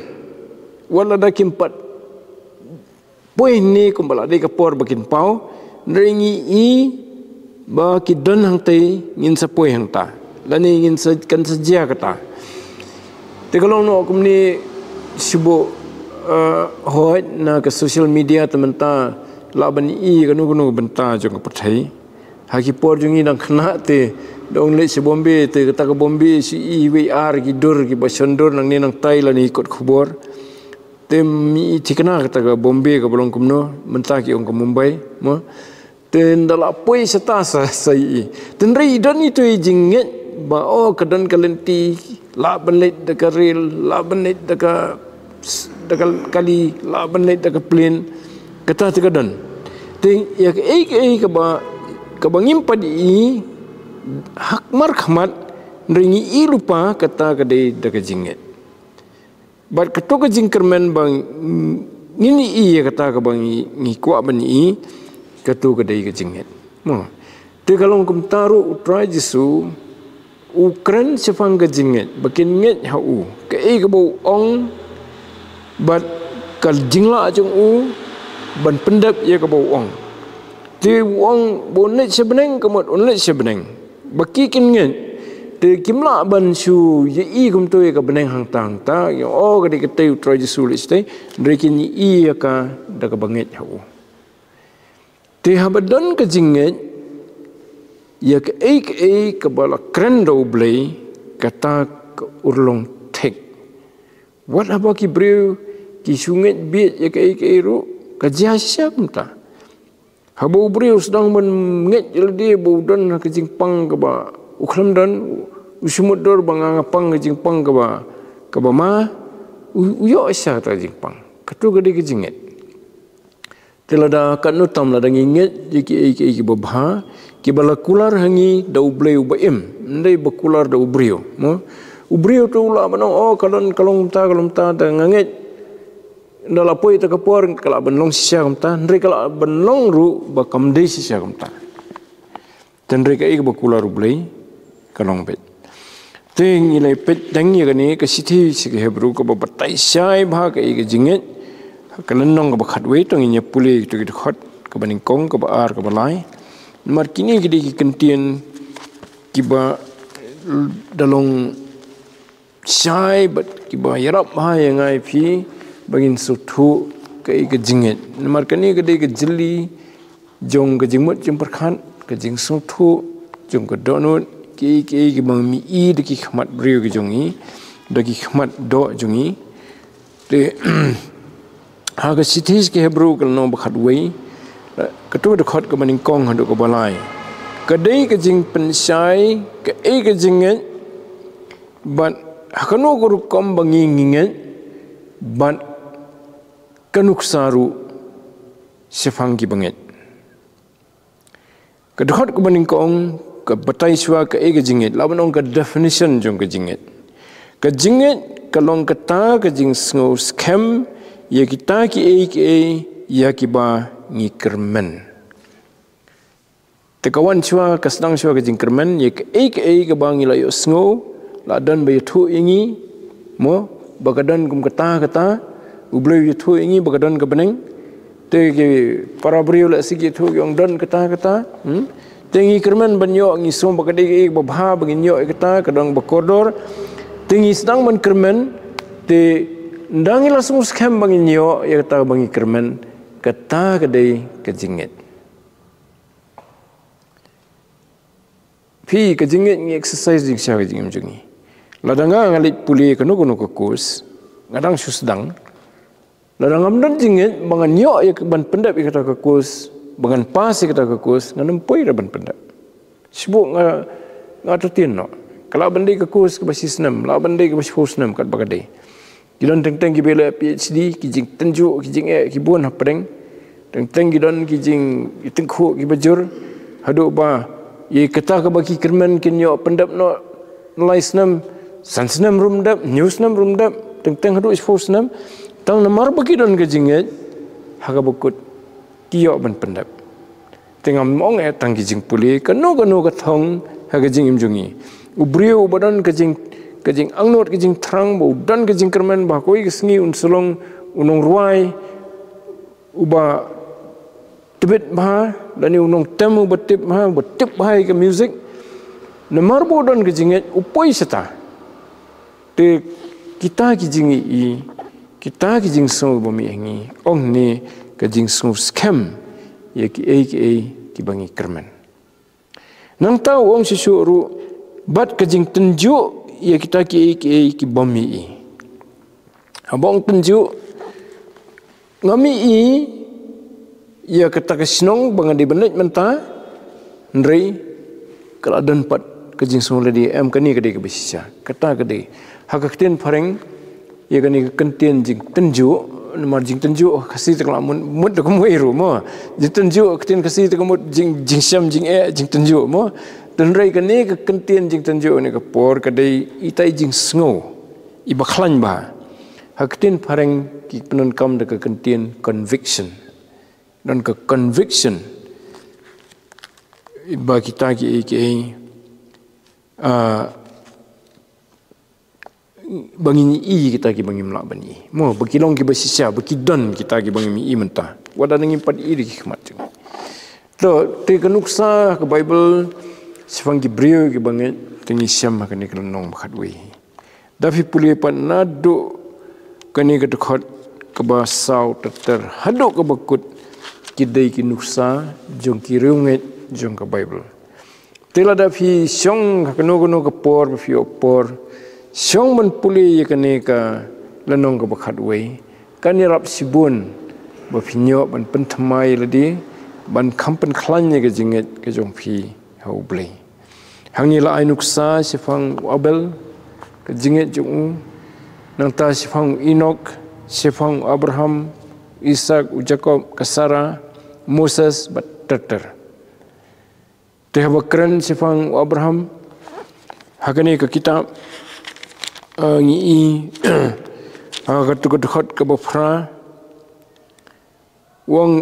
wat lada kim pat poi ne kumba la dei ka por ba kin paw, hynrei ngi i ba ki don hangtei, ngin sa poi hangta, lane ngin sa, kan sa jia kata. Te ka long noh kumne, shu buh, eh, hoi na ka social media te mynta, lah ban i kano kano ka bynta jong ka pyrthei. Ha ki por jong ngi dang khynnah te, da ong leit sha Bombay te, kata ka Bombay shu i wei ar ki dur, kiba shon dur nangne nangtai lane kot khubor. Te mi i thikna kata ka Bombay kaba long kumno, mynta ki ong ka Mumbai, mo. Te nda la poi shata sa, sa i. Te hynrei don itu i jingngeit ba, oh, ka don ka lynti, lah ban leit da ka rel, lah ban leit da ka, da ka kali, lah ban leit da ka plane. Kata te ka don. Te ïa kaei kaei kaba, kaba ngim pat i ha khmat, hynrei ngi i lypa, kata ka dei da ka jingngeit. Bad kato ka jingkyrmen ba ngin i ïa kata kaba ngi, ngi kwah ban i, kato ka dei ka jingngeit. Mo. Te ka long kumta ruh u Trai Jisu u kren shaphang ka jingngeit, ba kin ngeit ha u, kaei kaba u ong, bad ka jinglah jong u ban pyndep ïa kaba u ong. Te u ong ba un leit sha bneng, ka mut un leit sha bneng, ba ki kin ngeit. Te kim lah ban shu ïa i kumto ïa ka bneng hangta hangta, ïa, oh, ka dei katei u Trai Jisu leit shatei, hynrei kin i ïa ka da kaba ngeit ha u. Te haba don ka jingngeit, ïa kaei kaei kaba la kren da U Blei, kata ka urlong thik. Wat haba ki briew ki shu ngeit bieit ïa kaei kaei ruh, ka jia shisha kumta. Haba u briew u sdang ban ngeit ïa lade ba u don ha ka jingpang kaba u khlem don, u shu mutdur ba nga nga pang ka jingpang kaba, kaba ma, u, u ïoh shisha kata ka jingpang. Kato ka dei ka jingngeit. Te lada katno tam lada ngi ngeit ïa kiei kiei kiba bha, kiba la kular ha ngi da U Blei uba im, ym dei ba kular da u briew, mo. U briew te u lah ban ong, oh, ka long, ka long kumta, ka long kumta, te nga ngeit, ynda la poi ta ka por, ka lah ban long shisha kumta, hynrei ka lah ban long ruh ba kam dei shisha kumta. Te hynrei kaei kaba kular U Blei, ka long beit. Te ngi la peit tang ïa kane ka shithi sha ki Hebru kaba batai shai bha kaei ka jingngeit. Ka lynnong kaba khatwei, to ngin ïa pule kito ki dkhot, kaba nyngkong, kaba ar, kaba lai. Namar kine ki dei ki kyntien kiba da long shai bad kiba ïarap bha ïa nga ïa phi ba ngin sngewthuh kaei ka jingngeit. Namar kane ka dei ka jylli jong ka jingmut jingpyrkhat, ka jingsngewthuh jong ka dohnud, kiei kiei kiba ngi i da ki khmat briew ki jong ngi, da ki khmat doh jong ngi. Te ha ka shithi sha ki Hebru ka lynnong ba khatwei, kato ka dkhot kaba nyngkong haduh kaba lai. Ka dei ka jingpynshai kaei ka jingngeit, bad ha kano ka rukom ba ngi, ngi ngeit, bad ka nuksa ruh shaphang kiba ngeit. Ka dkhot kaba nyngkong ka batai shuwa kaei ka jingngeit, lah ban ong ka definition jong ka jingngeit. Ka jingngeit ka long kata ka jingsngew skhem ïa kita kiei kiei ïa kiba ngi kyrmen. Te ka wan shuwa, ka sdang shuwa ka jingkyrmen ïa kaei kaei kaba ngi la ïohsngew, la don ba ïathuh ïa ngi, mo, ba ka don kum kata kata, U Blei u ïathuh ïa ngi ba ka don ka bneng. Te ki para briew la sik ïathuh ki ong don kata kata, hmm? Te ngi kyrmen ban ïoh, ngi sngew ba ka dei kaei kaba bha ba ngin ïoh ïa kata, ka don ba kordor. Te ngi sdang ban kyrmen, te ynda ngi la sngew skhem ba ngin ïoh ïa kata ba ngi kyrmen, kata ka dei ka jingngeit. Phi, ka jingngeit ngi exercise jingshisha ka jingim jong ngi. Lada nga nga leit pule kano kano ka course, nga dang shu sdang. Lada ngam don jingngeit ba ngan ïoh ïa ka ban pyndep ïa kata ka course, ba ngan pass ïa kata ka course, ngan ym poi ruh ban pyndep. Shu buh nga, nga entertain noh. Ka lah ban dei ka course kaba shi snem, lah ban dei kaba shiphew snem, katba ka dei. Ki don teng teng kiba leh PhD, ki jingtynjuh, ki jingeh, ki bun hapdeng. Teng teng ki don ki jingtyngkhuh kiba jur. Haduh ba ïa kata kaba ki kyrmen kin ïoh pyndep noh, lai snem, san snem ruh ym dep, hynñiew snem ruh ym dep, teng teng haduh shiphew snem. Tang namar ba ki don ka jingngeit, ha kaba kut ki ïoh ban pyndep. Te ngam ong eh tang ki jingpule, kano kano ka thong ha ka jingim jong ngi. U briew uba don ka jing, ka jingangnud, ka jingthrang ba u don ka jingkyrmen ba ha kawei ka sngi un sa long u nongrwai uba tbit bha, lane u nongtem uba tip bha, uba tip bha ïa ka music. Namar ba u don ka jingngeit, u poi shata. Te kita ki jingïohi, kita ki jingsngew ba mih ha ngi, ong ne ka jingsngew skhem ïa kiei kiei kiba ngi kyrmen. Nangta u ong shisha ruh, bad ka jingtynjuh ïa kita kiei kiei ki bym ïohi. Haba ong tynjuh, ngam ïohi ïa kata ka shnong ba nga dei ban leit mynta, hynrei ka la don pat ka jingsngew lade, em, kane ka dei kaba shisha. Kata ka dei, ha ka ktien phareng, ïa kane ka kyntien jingtynjuh, namar jingtynjuh ha Khasi te ka la mut, mut da kumwei ruh mo. Jingtynjuh ha ktien Khasi te ka mut jing, jingshem, jingeh, jingtynjuh mo. Te hynrei kane ka kyntien jingtynjuh ha kane ka por ka dei itai i jingsngew iba khlaiñ bha. Ha ka ktien phareng ki pyndonkam da ka kyntien conviction. Don ka conviction ba kita kiei kiei, ah, ba ngin ïohi kita kiba ngim lah ban ïohi. Mo, ba ki long kiba shisha, ba ki don kita kiba ngim ïohi mynta. Wat la ngim pat ïohi da ki khmat jong ngi. To, te ka nuksa ka Baibl shaphang ki briew kiba ngeit, te ngi shem ha kane ka lynnong ba khatwei. Da phi pule pat naduh kane ka dkhot kaba saw ter ter haduh kaba kut, ki dei ki nuksa jong ki riewngeit jong ka Baibl. Te lada phi shong ha kano kano ka por ba phi ïoh por shong ban pule ïa kane ka lynnong kaba khatwei, kan ïarap shibun ba phin ïoh ban pynthymmai lade, ban kham pynkhlaiñ ïa ka jingngeit ka jong phi ha U Blei. Hangne la ai nuksa shaphang u Abel, ka jingngeit jong u, nangta shaphang u Enok, shaphang u Abraham, u Isak, u Jakob, ka Sara, Moses, bad ter ter. Te haba kren shaphang u Abraham ha kane ka kitab, eh, ngi i ha katu ka dkhot kaba phra, u ong,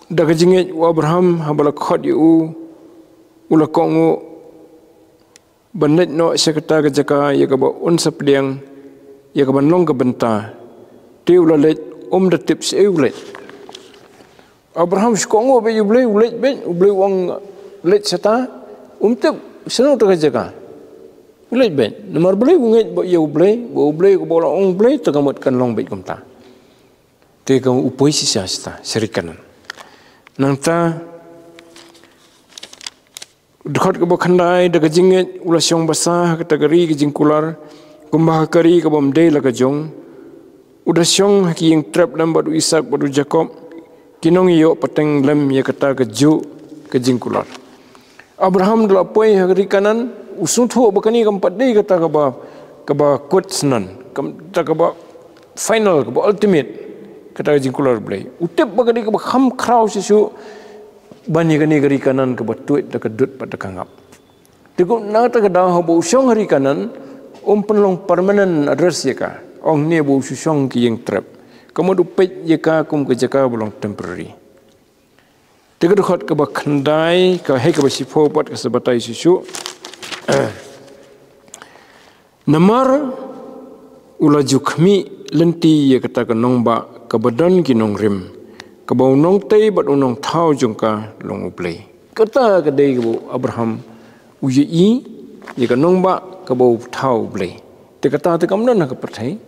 da ka jingngeit u Abraham haba la khot ïa u, u la kohnguh ban leit noh sha kata ka jaka ïa kaba un sa pdiang, ïa kaban long ka bynta. Te u la leit, um da tip shaei u leit. Abraham shu kohnguh beit ïa U Blei, u leit beit, U Blei u ong leit shata, um tip shano kata ka jaka. U leit beit, namar balei? U ngeit beit ïa U Blei, ba U Blei, kaba u la ong U Blei, te ka mut kan long beit kumta. Te ka u poi shisha shata, sha ri Kanaan. Nangta, dkhot kaba khyndai, da ka jingngeit u la shong basa ha kata ka ri ka jingkular, kumba ha ka ri kabym dei la ka jong. U da shong ha ki ïing trep lem bad u Isak bad u Jakob, ki nongïaroh pateng lem ïa kata kajuh ka jingkular. Abraham da la poi ha ka ri Kanaan, u sngewthuh ba kane kam pat dei kata kaba, kaba kut shen, kata kaba final, kaba ultimate, kata ka jingkular Blei. U tip ba ka dei kaba kham khraw shisha ban ïa kane ka ri Kanaan kaba tuid da ka dud bad da ka ngap. Te kumta na kata ka daw haba u shong ha ri Kanaan, um pynlong permanent address ïa ka. Ong ne ba u shu shong ki ïing trep. Ka mut u peit ïa ka kum ka jaka ba long temporary. Te ka dkhot kaba khyndai, ka hei kaba shiphew pat ka sa batai shisha. Namar u la ju khmih lynti ïa kata ka nongbah kaba don ki nongrim, kaba u nongtei bad u nongthaw jong ka long U Blei. Kata ka dei kaba u Abraham u ïohi ïa ka nongbah kaba u thaw U Blei. Te kata te kam don ha ka pyrthei.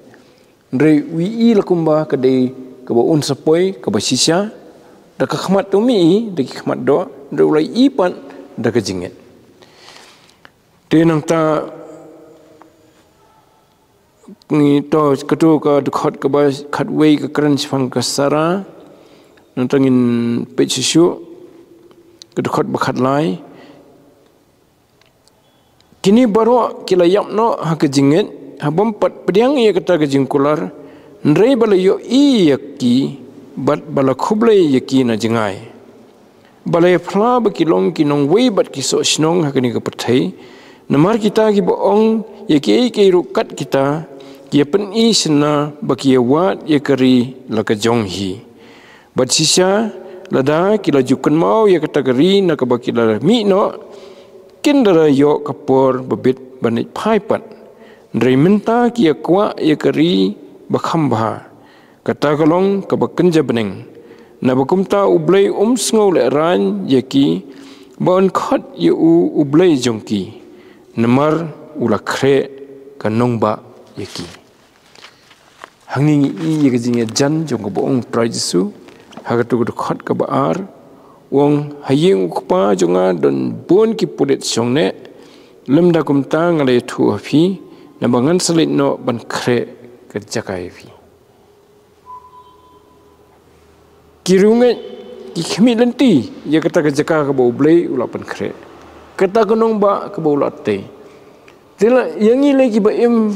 Hynrei u ïohi la kumba ka dei kaba un sa poi, kaba shisha, da ka khmat te um ïohi da ki khmat doh, hynrei u la ïohi pat da ka jingngeit. Te nangta ngi to, kato ka dkhot kaba khatwei ka kren shaphang ka Sara. Nangta ngin peit shisha ka dkhot ba khatlai. Kine baroh ki la ïap noh ha ka jingngeit, ha bym pat pdiang ïa kata ka jingkular, hynrei ba la ïohi ïa ki, bad ba la khublei ïa ki na jngai. Ba la ïaphla ba ki long ki nongwei bad ki soh shnong ha kane ka pyrthei. Namar kita kiba ong ïa kiei kiei ruh kat kita, ki ïa pyni shynna ba ki ïa wad ïa ka ri la ka jong hi. Bad shisha, lada ki la ju kynmaw ïa kata ka ri na kaba ki la mih noh, kin da la ïoh ka por ba bit ban leit phai pat. Hynrei mynta ki ïa kwah ïa ka ri ba kham bha, kata ka long kaba kynja bneng. Naba kumta U Blei um sngewlehraiñ ïa ki ba yn khot ïa u U Blei jong ki, namar u la khreh ka nongbah ïa ki. Hangne ngi i ïa ka jingïajan jong kaba ong Trai Jisu ha katu ka dkhot kaba ar. U ong, ha ïing U Kpa jong nga don bun ki pulit shongneh, lymda kumta nga la ïathuh ha phi, naba ngan sa leit noh ban khreh ka jaka ïa phi. Ki riewngeit ki khmih lynti ïa kata ka jaka kaba U Blei u la pynkhreh, kata ka nongbah kaba u la tei. Te la ïa ngi lei kiba im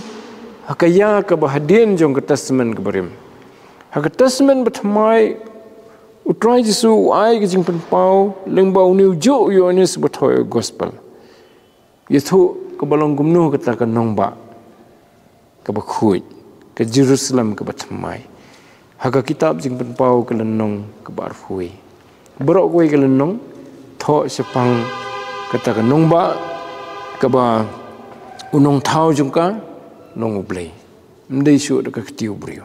ha ka ïa kaba hadien jong ka Testament kaba rim. Ha ka Testament bathymmai, U Trai Jisu u ai ka jingpynpaw lyngba une u juh u Ïoannis ba thoh ïa ka gospel. Ïathuh kaba long kumno kata ka nongbah kaba khuid, ka Jerusalem kaba thymmai. Ha ka kitab Jingpynpaw ka lynnong kaba arphew wei, baroh kawei ka lynnong thoh shaphang kata ka nongbah kaba u nongthaw jong ka long U Blei, ym dei shuh da ka kti u briew.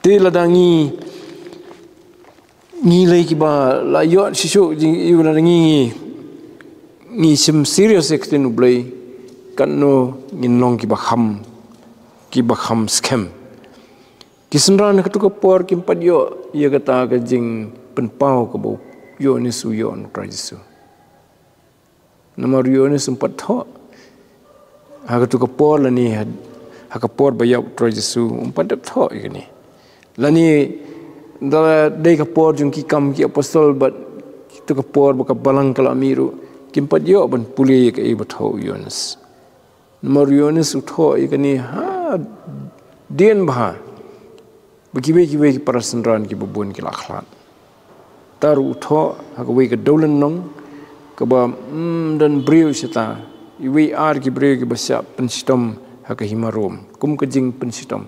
Te lada ngi, ngi lei kiba la ïoh shisha jing, ïa lada ngi, ngi, ngi shim serious ïa ka ktien U Blei, katno ngin long kiba kham, kiba kham skhem. Ki synran ha katu ka por kim pat ïoh ïa kata ka jingpynpaw kaba u Ïoannis u ïoh na U Trai Jisu. Namar u Ïoannis um pat thoh ha katu ka por lane ha, ha ka por ba ïap U Trai Jisu, um pat dep thoh ïa kane. Lane da dei ka por jong ki Kam ki Apostol bad katu ka por ba ka balang ka la mih ruh, kim pat ïoh ban pule ïa kaei ba thoh u Ïoannis. Namar u Ïoannis u thoh ïa kane hadien bha, ba kiwei kiwei ki para synran kiba bun ki la khlad. Te ruh u thoh ha kawei ka dewlynnong kaba, mm, don briew shata, iwei ar ki briew kiba shah pynshitom ha ka hima Rom, kum ka jingpynshitom.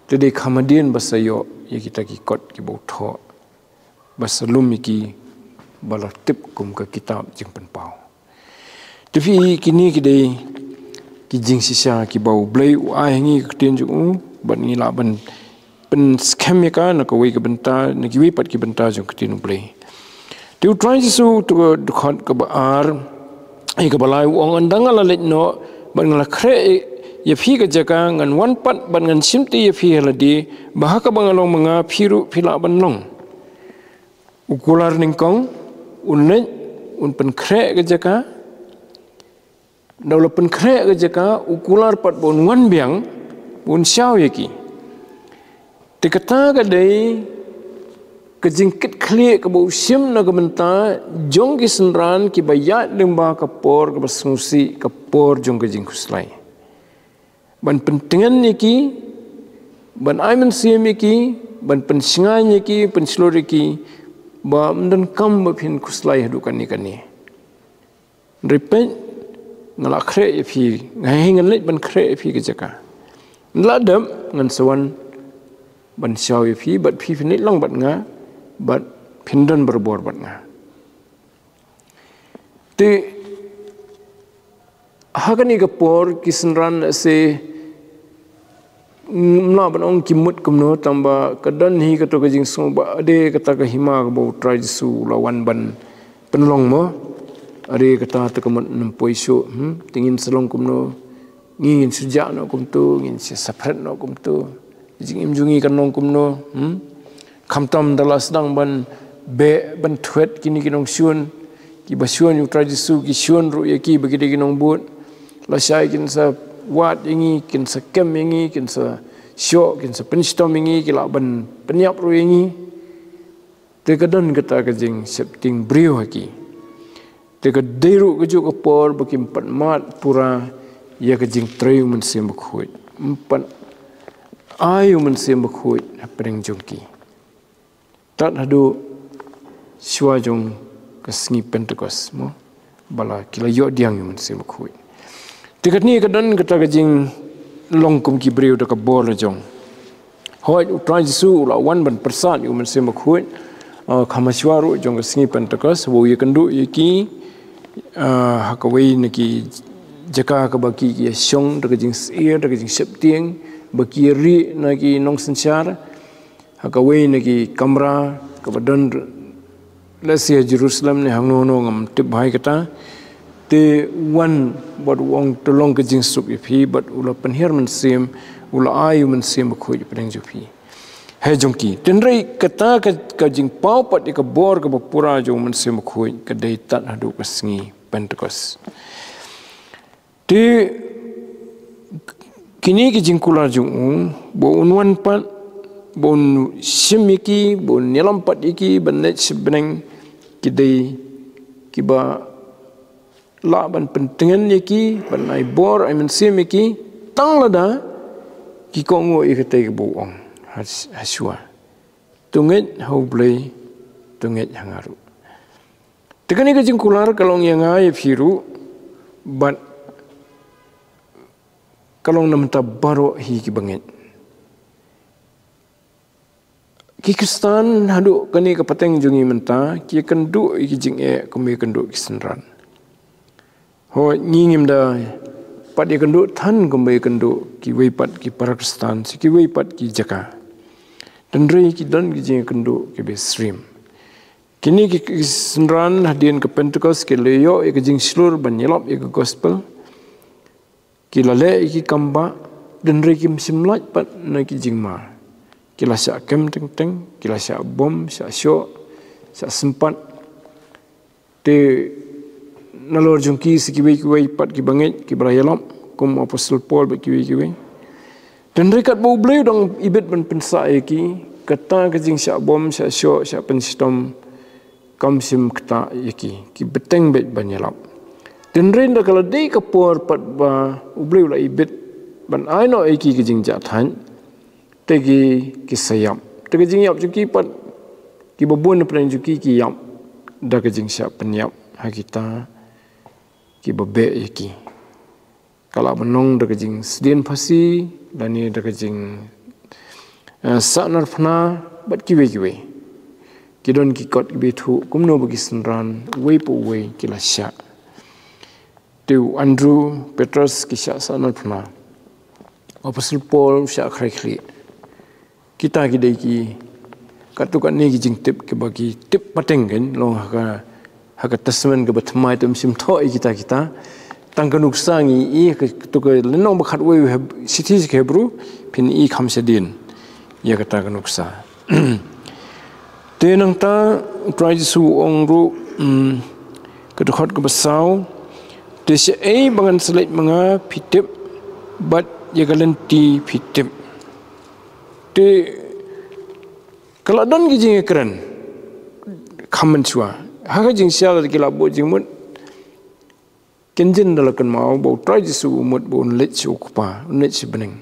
Te dei kham hadien ba sa ïoh ïa kita ki kot kiba u thoh, ba sa lum ïa ki, ba la tip kum ka kitab Jingpynpaw. Te phi, kine ki dei ki jingshisha kiba U Blei u ai ha ngi ka ktien jong u, bad ngi lah ban pynskhem ïa ka na kawei ka bynta, na kiwei pat ki bynta jong ka ktien U Blei. Te U Trai Jisu, tu ka dkhot kaba ar, ïa kaba lai u ong, ynda nga la leit noh bad nga la khreh ïa phi ka jaka, ngan wan pat bad ngan shimti ïa phi ha lade, ba ha kaba nga long ma nga, phi ruh phi lah ban long. U kular nyngkong, un leit, un pynkhreh ka jaka. Nda u la pynkhreh ka jaka, u kular pat ba un wan biang, ba un shaw ïa ki. Te kata ka dei ka jingkitkhlieh kaba u shim na ka bynta jong ki synran kiba ïaid lyngba ka por kaba sngewsih, ka por jong ka jingkhuslai. Ban pyntngen ïa ki, ban ai mynsiem ïa ki, ban pynshngaiñ ïa ki, pynshlur ïa ki, ba ym donkam ba phin khuslai haduh kane kane. Hynrei peit, nga la khreh ïa phi, nga hei ngan leit ban khreh ïa phi ka jaka. Nga la dep, ngan sa wan ban shaw ïa phi, bad phi phin leit lang bad nga, bad phin don barabor bad nga. Te ha kane ka por ki synran lehse, mm, ym lah ban ong ki mut kumno, tangba ka don hi kato ka jingsngew ba ade kata ka hima kaba U Trai Jisu u la wan ban pynlong mo. Ade kata te ka mut ym poi shuh, hmm? Te ngin sa long kumno? Ngi ngin shu jah noh kumto, ngin shu separate noh kumto. Jingim jong ngi kan long kumno, hmm? Khamtam da la sdang ban beh, ban thwet kine ki nongshun, kiba shun ïa U Trai Jisu, ki shun ruh ïa ki ba ki dei ki nongbud. Lashai kin sa wad ïa ngi, kin sa kem ïa ngi, kin sa shoh, kin sa pynshitom ïa ngi, ki lah ban pynïap ruh ïa ngi. Te ka don kata ka jingsheptieng briew ha ki. Te ka dei ruh kajuh ka por ba kim pat mad pura ïa ka jingtrei U Mynsiem Bakhuid. Ym pat ai U Mynsiem Bakhuid hapdeng jong ki. Tad haduh shuwa jong ka sngi Pentekost, mo? Ba la ki la ïoh pdiang ïa U Mynsiem Bakhuid. Te katne ka don kata ka jinglong kum ki briew da ka bor la jong. Hooid, U Trai Jisu u la wan ban pyrsad ïa U Mynsiem Bakhuid, ah, kham shuwa ruh jong ka sngi Pentekost, ba u ïakynduh ïa ki, ah, ha kawei na ki jaka kaba ki ki shong da ka jingsyier, da ka jingsheptieng, ba ki ri na ki nongsynshar ha kawei na ki kamra kaba don lehse ha Jerusalem ne hangno hangno, ngam tip bha ïa kata. Te wan bad u ong, to long ka jingsuk ïa phi, bad u la pynhiar mynsiem, u la ai u Mynsiem Bakhuid hapdeng jong phi, ha jong ki. Hynrei kata ka, ka jingpaw pat ïa ka bor kaba pura jong u Mynsiem Bakhuid ka dei tad haduh ka sngi Pentekost. Te kine ki jingkular jong u, ba un wan pat, ba un shim ïa ki, ba un ïalam pat ïa ki ban leit sha bneng, ki dei kiba lah ban pyntngen ïa ki, ban ai bor, ai mynsiem ïa ki, tang lada ki kohnguh ïa katei kaba u ong ha, hashuwa. To ngeit ha U Blei, to ngeit ha nga ruh. Te kane ka jingkular ka long ïa nga ïa phi ruh, bad ka long na bynta baroh hi kiba ngeit. Ki Khristan haduh kane ka pateng jong ngi mynta, ki ïakynduh ïa ki jingeh kumba ïakynduh ki synran. Hooid, ngi ngim da pat ïakynduh than kumba ïakynduh kiwei pat ki para Khristan sha kiwei pat ki jaka. Hynrei ki don ki jingïakynduh kiba syriem. Kine ki, ki synran hadien ka Pentekost ki la ïoh ïa ka jingshlur ban ïalap ïa ka gospel. Ki la leh ïa ki kam bah, hynrei kim shym lait pat na ki jingma. Ki la shah kem teng teng, ki la shah bom, shah shoh, shah sympat. Te nalor jong ki sa kiwei kiwei pat kiba ngeit, kiba la ïalap, kum u Apostol Paul bad kiwei kiwei. Hynrei katba U Blei u dang ibit ban pynsah ïa ki, kata ka jingshah bom, shah shoh, shah pynshitom, kam shym ktah ïa ki, ki bteng beit ban ïalap. Hynrei ynda ka la dei ka por pat ba U Blei u la ibit ban ai noh ïa ki ka jingjahthait, te ki, ki sa ïap. Te ka jingïap jong ki pat, kiba bun na pdeng jong ki, ki ïap da ka jingshah pynïap ha kita kiba beh ïa ki. Ka lah ban long da ka jingsdien phasi, lane da ka jing, eh, sahnarphna, bad kiwei kiwei. Ki don ki kot kiba ïathuh kumno ba ki synran uwei pa uwei ki la shah. Te u Andrew, Petros ki shah sahnarphna. Apostol Paul u shah khreh khlieh. Kita ki dei ki, katto katne ki jingtip kiba ki tip pateng, kan long ha ka, ha ka Testament kaba thymmai te ym shym thoh ïa kita kita. Tang ka nuksa ngi i ha ka, to ka lynnong ba khatwei Heb-, shithi sha ki Hebru, phin i kham shadien ïa kata ka nuksa. Te nangta U Trai Jisu u ong ruh, mm, ka dkhot kaba saw, te shaei ba ngan sa leit ma nga phi tip, bad ïa ka lynti phi tip. Te ka la don ki jingïakren kham mynshuwa. Ha ka jingshisha lada ki la buh jingmut, kin jin da la kynmaw ba U Trai Jisu u mut ba un leit sha U Kpa, un leit sha bneng.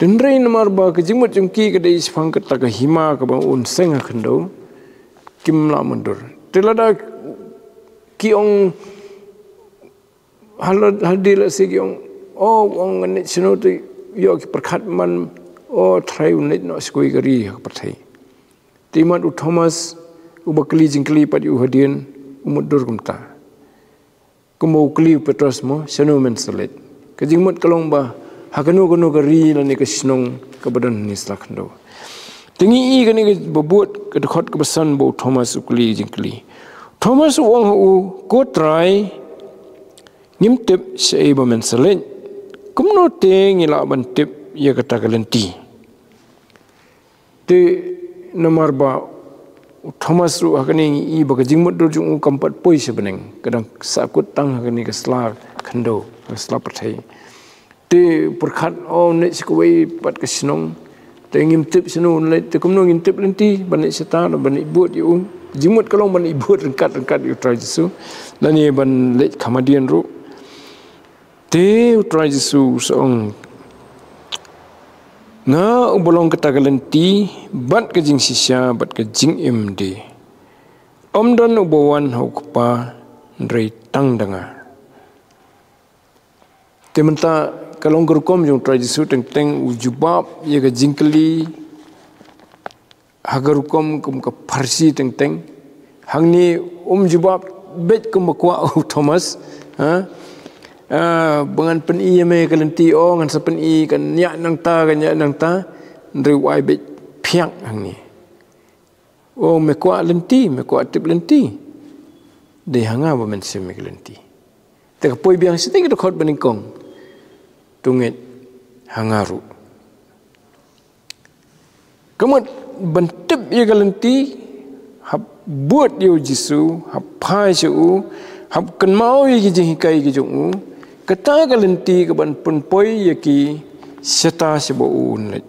Hynrei namar ba ka jingmut jong ki ka dei shaphang kata ka hima kaba un seng ha khyndew, kim lah mutdur. Te lada ki ong, Halo, hadien la sih ki ong, oh, ong ngan leit shano te, ïoh ki pyrkhat man, oh, Trai un leit noh sha kawei ka ri ha ka pyrthei. Te mat u Thomas, uba kylli jingkylli pat ïa u hadien, u mutdur kumta. Kumba u kylli u Petros mo, shano men sa leit. Ka jingmut ka long ba, ha kano kano ka ri lane ka shnong, kaba don hangne sla khyndew. Te ngi i kane kaba bud, ka dkhot kaba san ba u Thomas u kylli jingkylli. Thomas u ong ha u, ko Trai, ngim tip shaei ba men sa leit. Kumno te ngi lah ban tip ïa kata ka lynti. Te namar ba u Thomas ruh ha kane ngi i ba ka jingmutdur jong u kam pat poi sha bneng. Ka dang sahkut tang ha kane ka sla khyndew, ka sla pyrthei. Te pyrkhat, oh, un leit sha kawei pat ka shnong. Te ngim tip shano un leit, te kumno ngin tip lynti, ban leit shata, ban leit bud ïa u. Jingmut ka long ban leit bud ryngkat, ryngkat ïa u Trai Jisu. Lane ban leit kham hadien ruh. Te u Trai Jisu u sa ong, nga uba long kata ka lynti, bad ka jingshisha, bad ka jingim de. Ym don uba wan ha u Kpa, hynrei tang da nga. Te mynta ka long ka rukom jong u Trai Jisu teng teng u jubab ïa ka jingkylli ha ka rukom kum ka pharshi teng teng. Hangne um jubab beit kumba kwah u Thomas, ha? Ah, ba ngan pyni ïa me ka lynti, o ngan sa pyni, kan ïa nangta, kan ïa nangta. Hynrei u ai beit phiah hangne. O me kwah lynti, me kwah tip lynti. Dei ha nga ba men shim ïa ka lynti. Te ka poi biang shatei ka dkhot banyngkong. To ngeit ha nga ruh. Ka mut ban tip ïa ka lynti, hap bud ïa u Jisu, hap phai sha u, hap kynmaw ïa ki jinghikai ki jong u. Kata ka lynti ka ban pynpoi ïa ki shata shaba u un leit.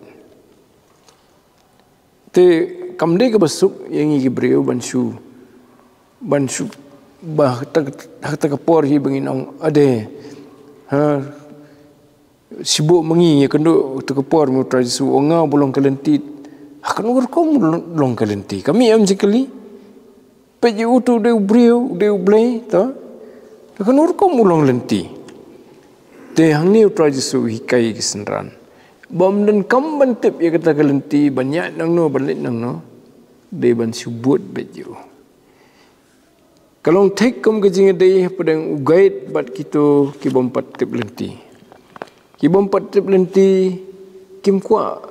Te kam dei kaba suk ïa ngi ki briew ban shu, ban shu ba ha kata, ha kata ka por hi ba ngin ong ade. Ha, shu buh ma ngi ïa kano kata ka por, ma u Trai Jisu u ong nga ba long ka lynti. Ha kano rukom long, long ka lynti? Ka mih em jingkylli. Peit ïa u tu u dei u briew, u dei u Blei, to. Ha kano rukom u long lynti? Te hangne u Trai Jisu u hikai ïa ki synran. Bym donkam ban tip ïa kata ka lynti, ban ïaid nangno, ban leit nangno. Dei ban shu bud beit ïa u. Ka long thik kum ka jingïadei hapdeng u guide bad kito ki bym pat tip lynti. Ki bym pat tip lynti kim kwah.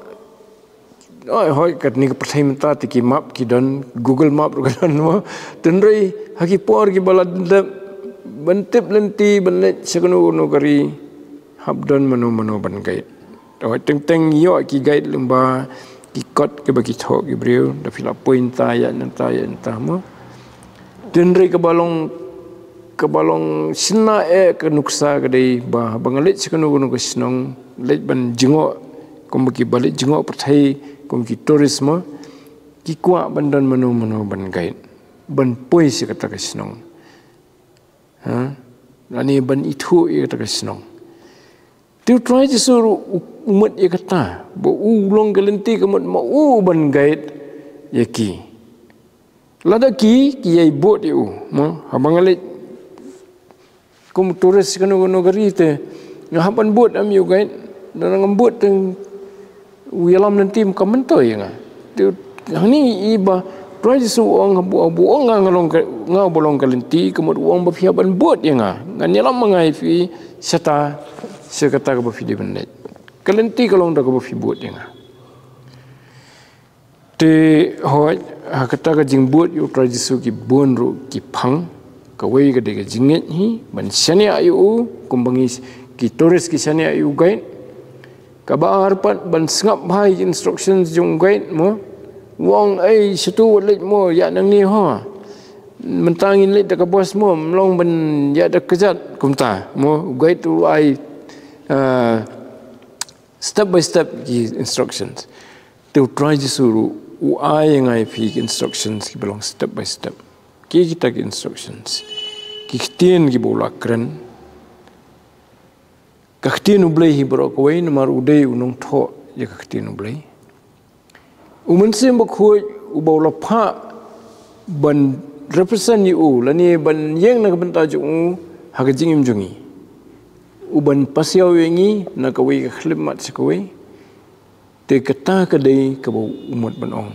Oi, hoi, katne ka pyrthei mynta te ki map ki don, Google Map ruh ka don mo. Hynrei ha ki por kiba la dep ban tip lynti, ban leit sha kano kano ka ri, hap don mano mano ban guide. Hoi, teng teng ïoh ki guide lyngba ki kot kiba ki thoh ki briew, da phi la poi mynta, ïa mynta, ïa mynta mo. Hynrei kaba long, kaba long shynna eh ka nuksa ka dei ba, ba nga leit sha kano kano ka shnong, leit ban jngoh, kumba kiba leit jngoh pyrthei, kum ki tourist mo, ki kwah ban don mano mano ban guide, ban poi sha kata ka shnong. Ha? Lane ban ithuh ïa kata ka shnong. Te u Trai Jisu ruh u, u mut ïa kata, ba u long ka lynti ka mut ma u ban guide ïa ki. Lada ki, ki ïai bud ïa u, mo, haba nga leit kum tourist kano kano ka ri te, nga hap ban bud em ïa u guide, lada ngam bud te u ïalam lynti kam myntoi ïa nga. Te hangne i ba Trai Jisu u ong, u ong nga, nga long ka, nga ba long ka lynti, ka mut u ong ba phi hap ban bud ïa nga. Ngan ïalam ma nga ïa phi shata, sha kata kaba phi dei ban leit. Ka lynti ka long da kaba phi bud ïa nga. Te hooid, ha kata ka jingbud ïa u Trai Jisu ki bun ruh ki phang, kawei ka dei ka jingngeit hi, ban shaniah ïa u, kumba ngi ki tourist ki shaniah ïa u guide. Kaba ar pat ban sngap bha ïa ki instructions jong u guide mo. U ong ei, shatu wat leit mo, ïa nangne ho. Mynta ngin leit da ka bus mo, ym long ban ïa da ka kjat kumta mo. U guide u ai, ah, step by step ki instructions. Te u Trai Jisu ruh u ai ïa nga ïa phi ki instructions kiba long step by step. Ki kita ki instructions, ki ktien kiba u la kren. Ka ktien u Blei hi baroh kawei, namar u dei u nongthoh ïa ka ktien u Blei. U Mynsiem Bakhuid uba u la phah ban represent ïa u, lane ban ïeng na ka bynta jong u ha ka jingim jong ngi, u ban pasiaw ïa ngi na kawei ka khyllipmat sha kawei. Te kata ka dei kaba u mut ban ong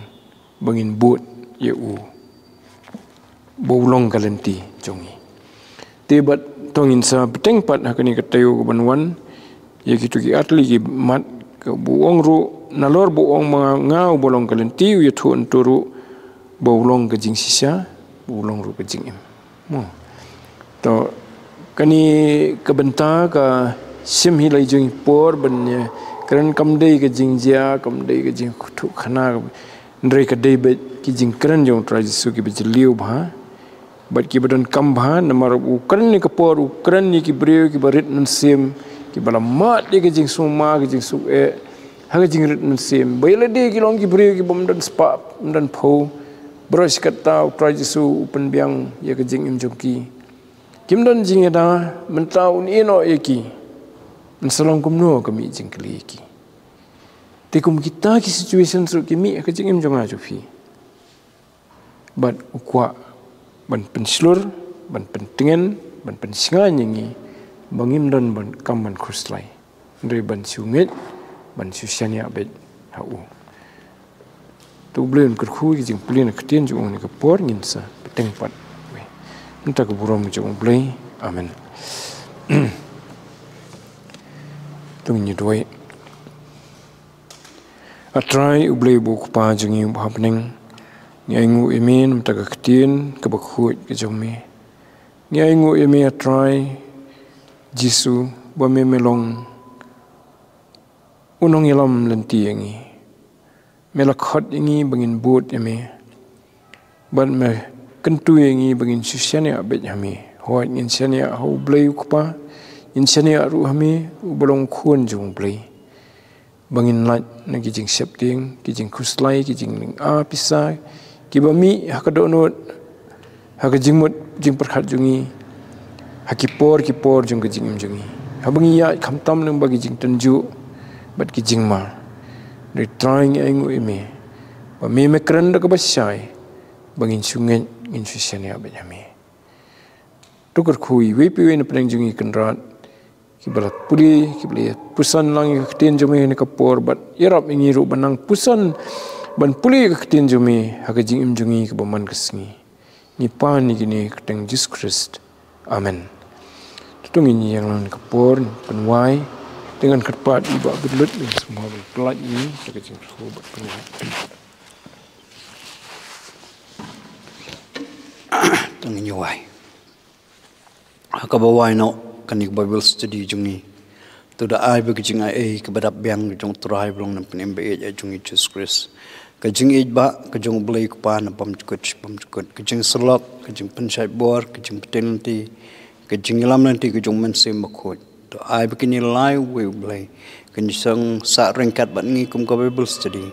ba ngin bud ïa u ba u long ka lynti jong ngi. Te bad to ngin sa bteng pat ha kane ka taïew kaban wan ïa kito ki artylli ki mat, kaba u ong ruh, nalor ba u ong ma nga uba long ka lynti, u ïathuh hangto ruh ba u long ka jingshisha, ba u long ruh ka jingim. Mo. To, kane ka bynta ka shim hi la i jong i por ban ïa kren, kam dei ka jingjia, kam dei ka jingthoh khana, hynrei ka dei beit ki jingkren jong u Trai Jisu kiba jylliew bha bad kiba donkam bha, namar u kren ïa ka por, u kren ïa ki briew kiba rit mynsiem, kiba la mad ïa ka jingsuma, ka jingsuk eh ha ka jingrit mynsiem. Ba ïa lade ki long ki briew kibym don spah, ym don phew. Baroh shi katta u Trai Jisu u pynbiang ïa ka jingim jong ki. Kim don jingïada, mynta un ïehnoh ïa ki. Yn sa long kumno, ka mih jingkylli ïa ki. Te kum kita ki situations ruh ki mih ha ka jingim jong nga jong phi. Bad u kwah ban pynshlur, ban pyntngen, ban pynshngaiñ ïa ngi ba ngim don ban kam ban khuslai. Hynrei ban shu ngeit, ban shu shaniah beit ha u. To u Blei un kyrkhu ïa ka jingpule na ka ktien jong u ha kane ka por, ngin sa bteng pat. Mynta ka burom jong u Blei. Amen. Ngi duwai. A Trai U Blei U Kpa jong ngi uba ha bneng, ngi ainguh ïa me namar ka ktien kaba khuid ka jong me. Ngi ainguh ïa me, A Trai Jisu, ba me me long u nongïalam lynti ïa ngi. Me la khot ïa ngi ba ngin bud ïa me, bad me kyntu ïa ngi ba ngin shu shaniah beit ha me. Hooid, ngin shaniah ha U Blei U Kpa, ngin shaniah ruh ha me uba long Khun jong U Blei, ba ngin lait na ki jingsheptieng, ki jingkhuslai, ki jinglynga pisa kiba mih ha ka dohnud, ha ka jingmut jingpyrkhat jong ngi, ha ki por ki por jong ka jingim jong ngi, haba ngi ïaid khamtam lyngba ki jingtynjuh bad ki jingma. Dei Trai, ngi ainguh ïa me ba me me kren da kaba shai ba ngin shu ngeit, ngin shu shaniah beit ha me. To kyrkhu ïa iwei pa iwei na pdeng jong ngi, Kynrad, kiba la pule, kiba la ïa puson lang ïa ka ktien jong me ha kane ka por, bad ïarap ïa ngi ruh ban nang puson, ban pule ïa ka ktien jong me ha ka jingim jong ngi kaba man ka sngi. Ngi pan ïa kine ha ka kyrteng Jisu Khrist. Amen. To ngin ïeng lang ha kane ka por, ngin pynwai. Te ngan kyrpad ïa i Bah Bidlut ban sngewbha ban pyllait ïa ngi ha ka jingkyrkhu bad pynwai. To ngin ïa wai. Ha kaba wai noh kane ka Bible study jong ngi, to da ai ba ka jingaiei kaba dap biang ka jong U Trai uba long U Nongpynim ba ïeit jong ngi Jisu Khrist, ka jingïeit ba ka jong U Blei U Kpa na bymjukut bymjukut, ka jingsyllok, ka jingpynshait bor, ka jingpyntip lynti, ka jingïalam lynti ka jong U Mynsiem Bakhuid. To ai ba kine lai, uwei U Blei, kin sdang sah ryngkat bad ngi kum ka Bible study,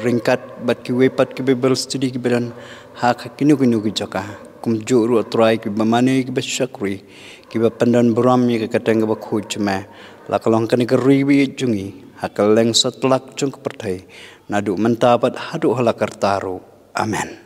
ryngkat bad kiwei pat ki Bible study kiba don ha kino kino ki jaka. Kumjuh ruh, A Trai, kiba mane, kiba shakri, kiba pyndonburom ïa ka kyrteng kaba khuid jong me, la ka long kane ka ri ba ïeit jong ngi, ha kylleng satlak jong ka pyrthei, naduh mynta bad haduh hala karta ruh. Amen.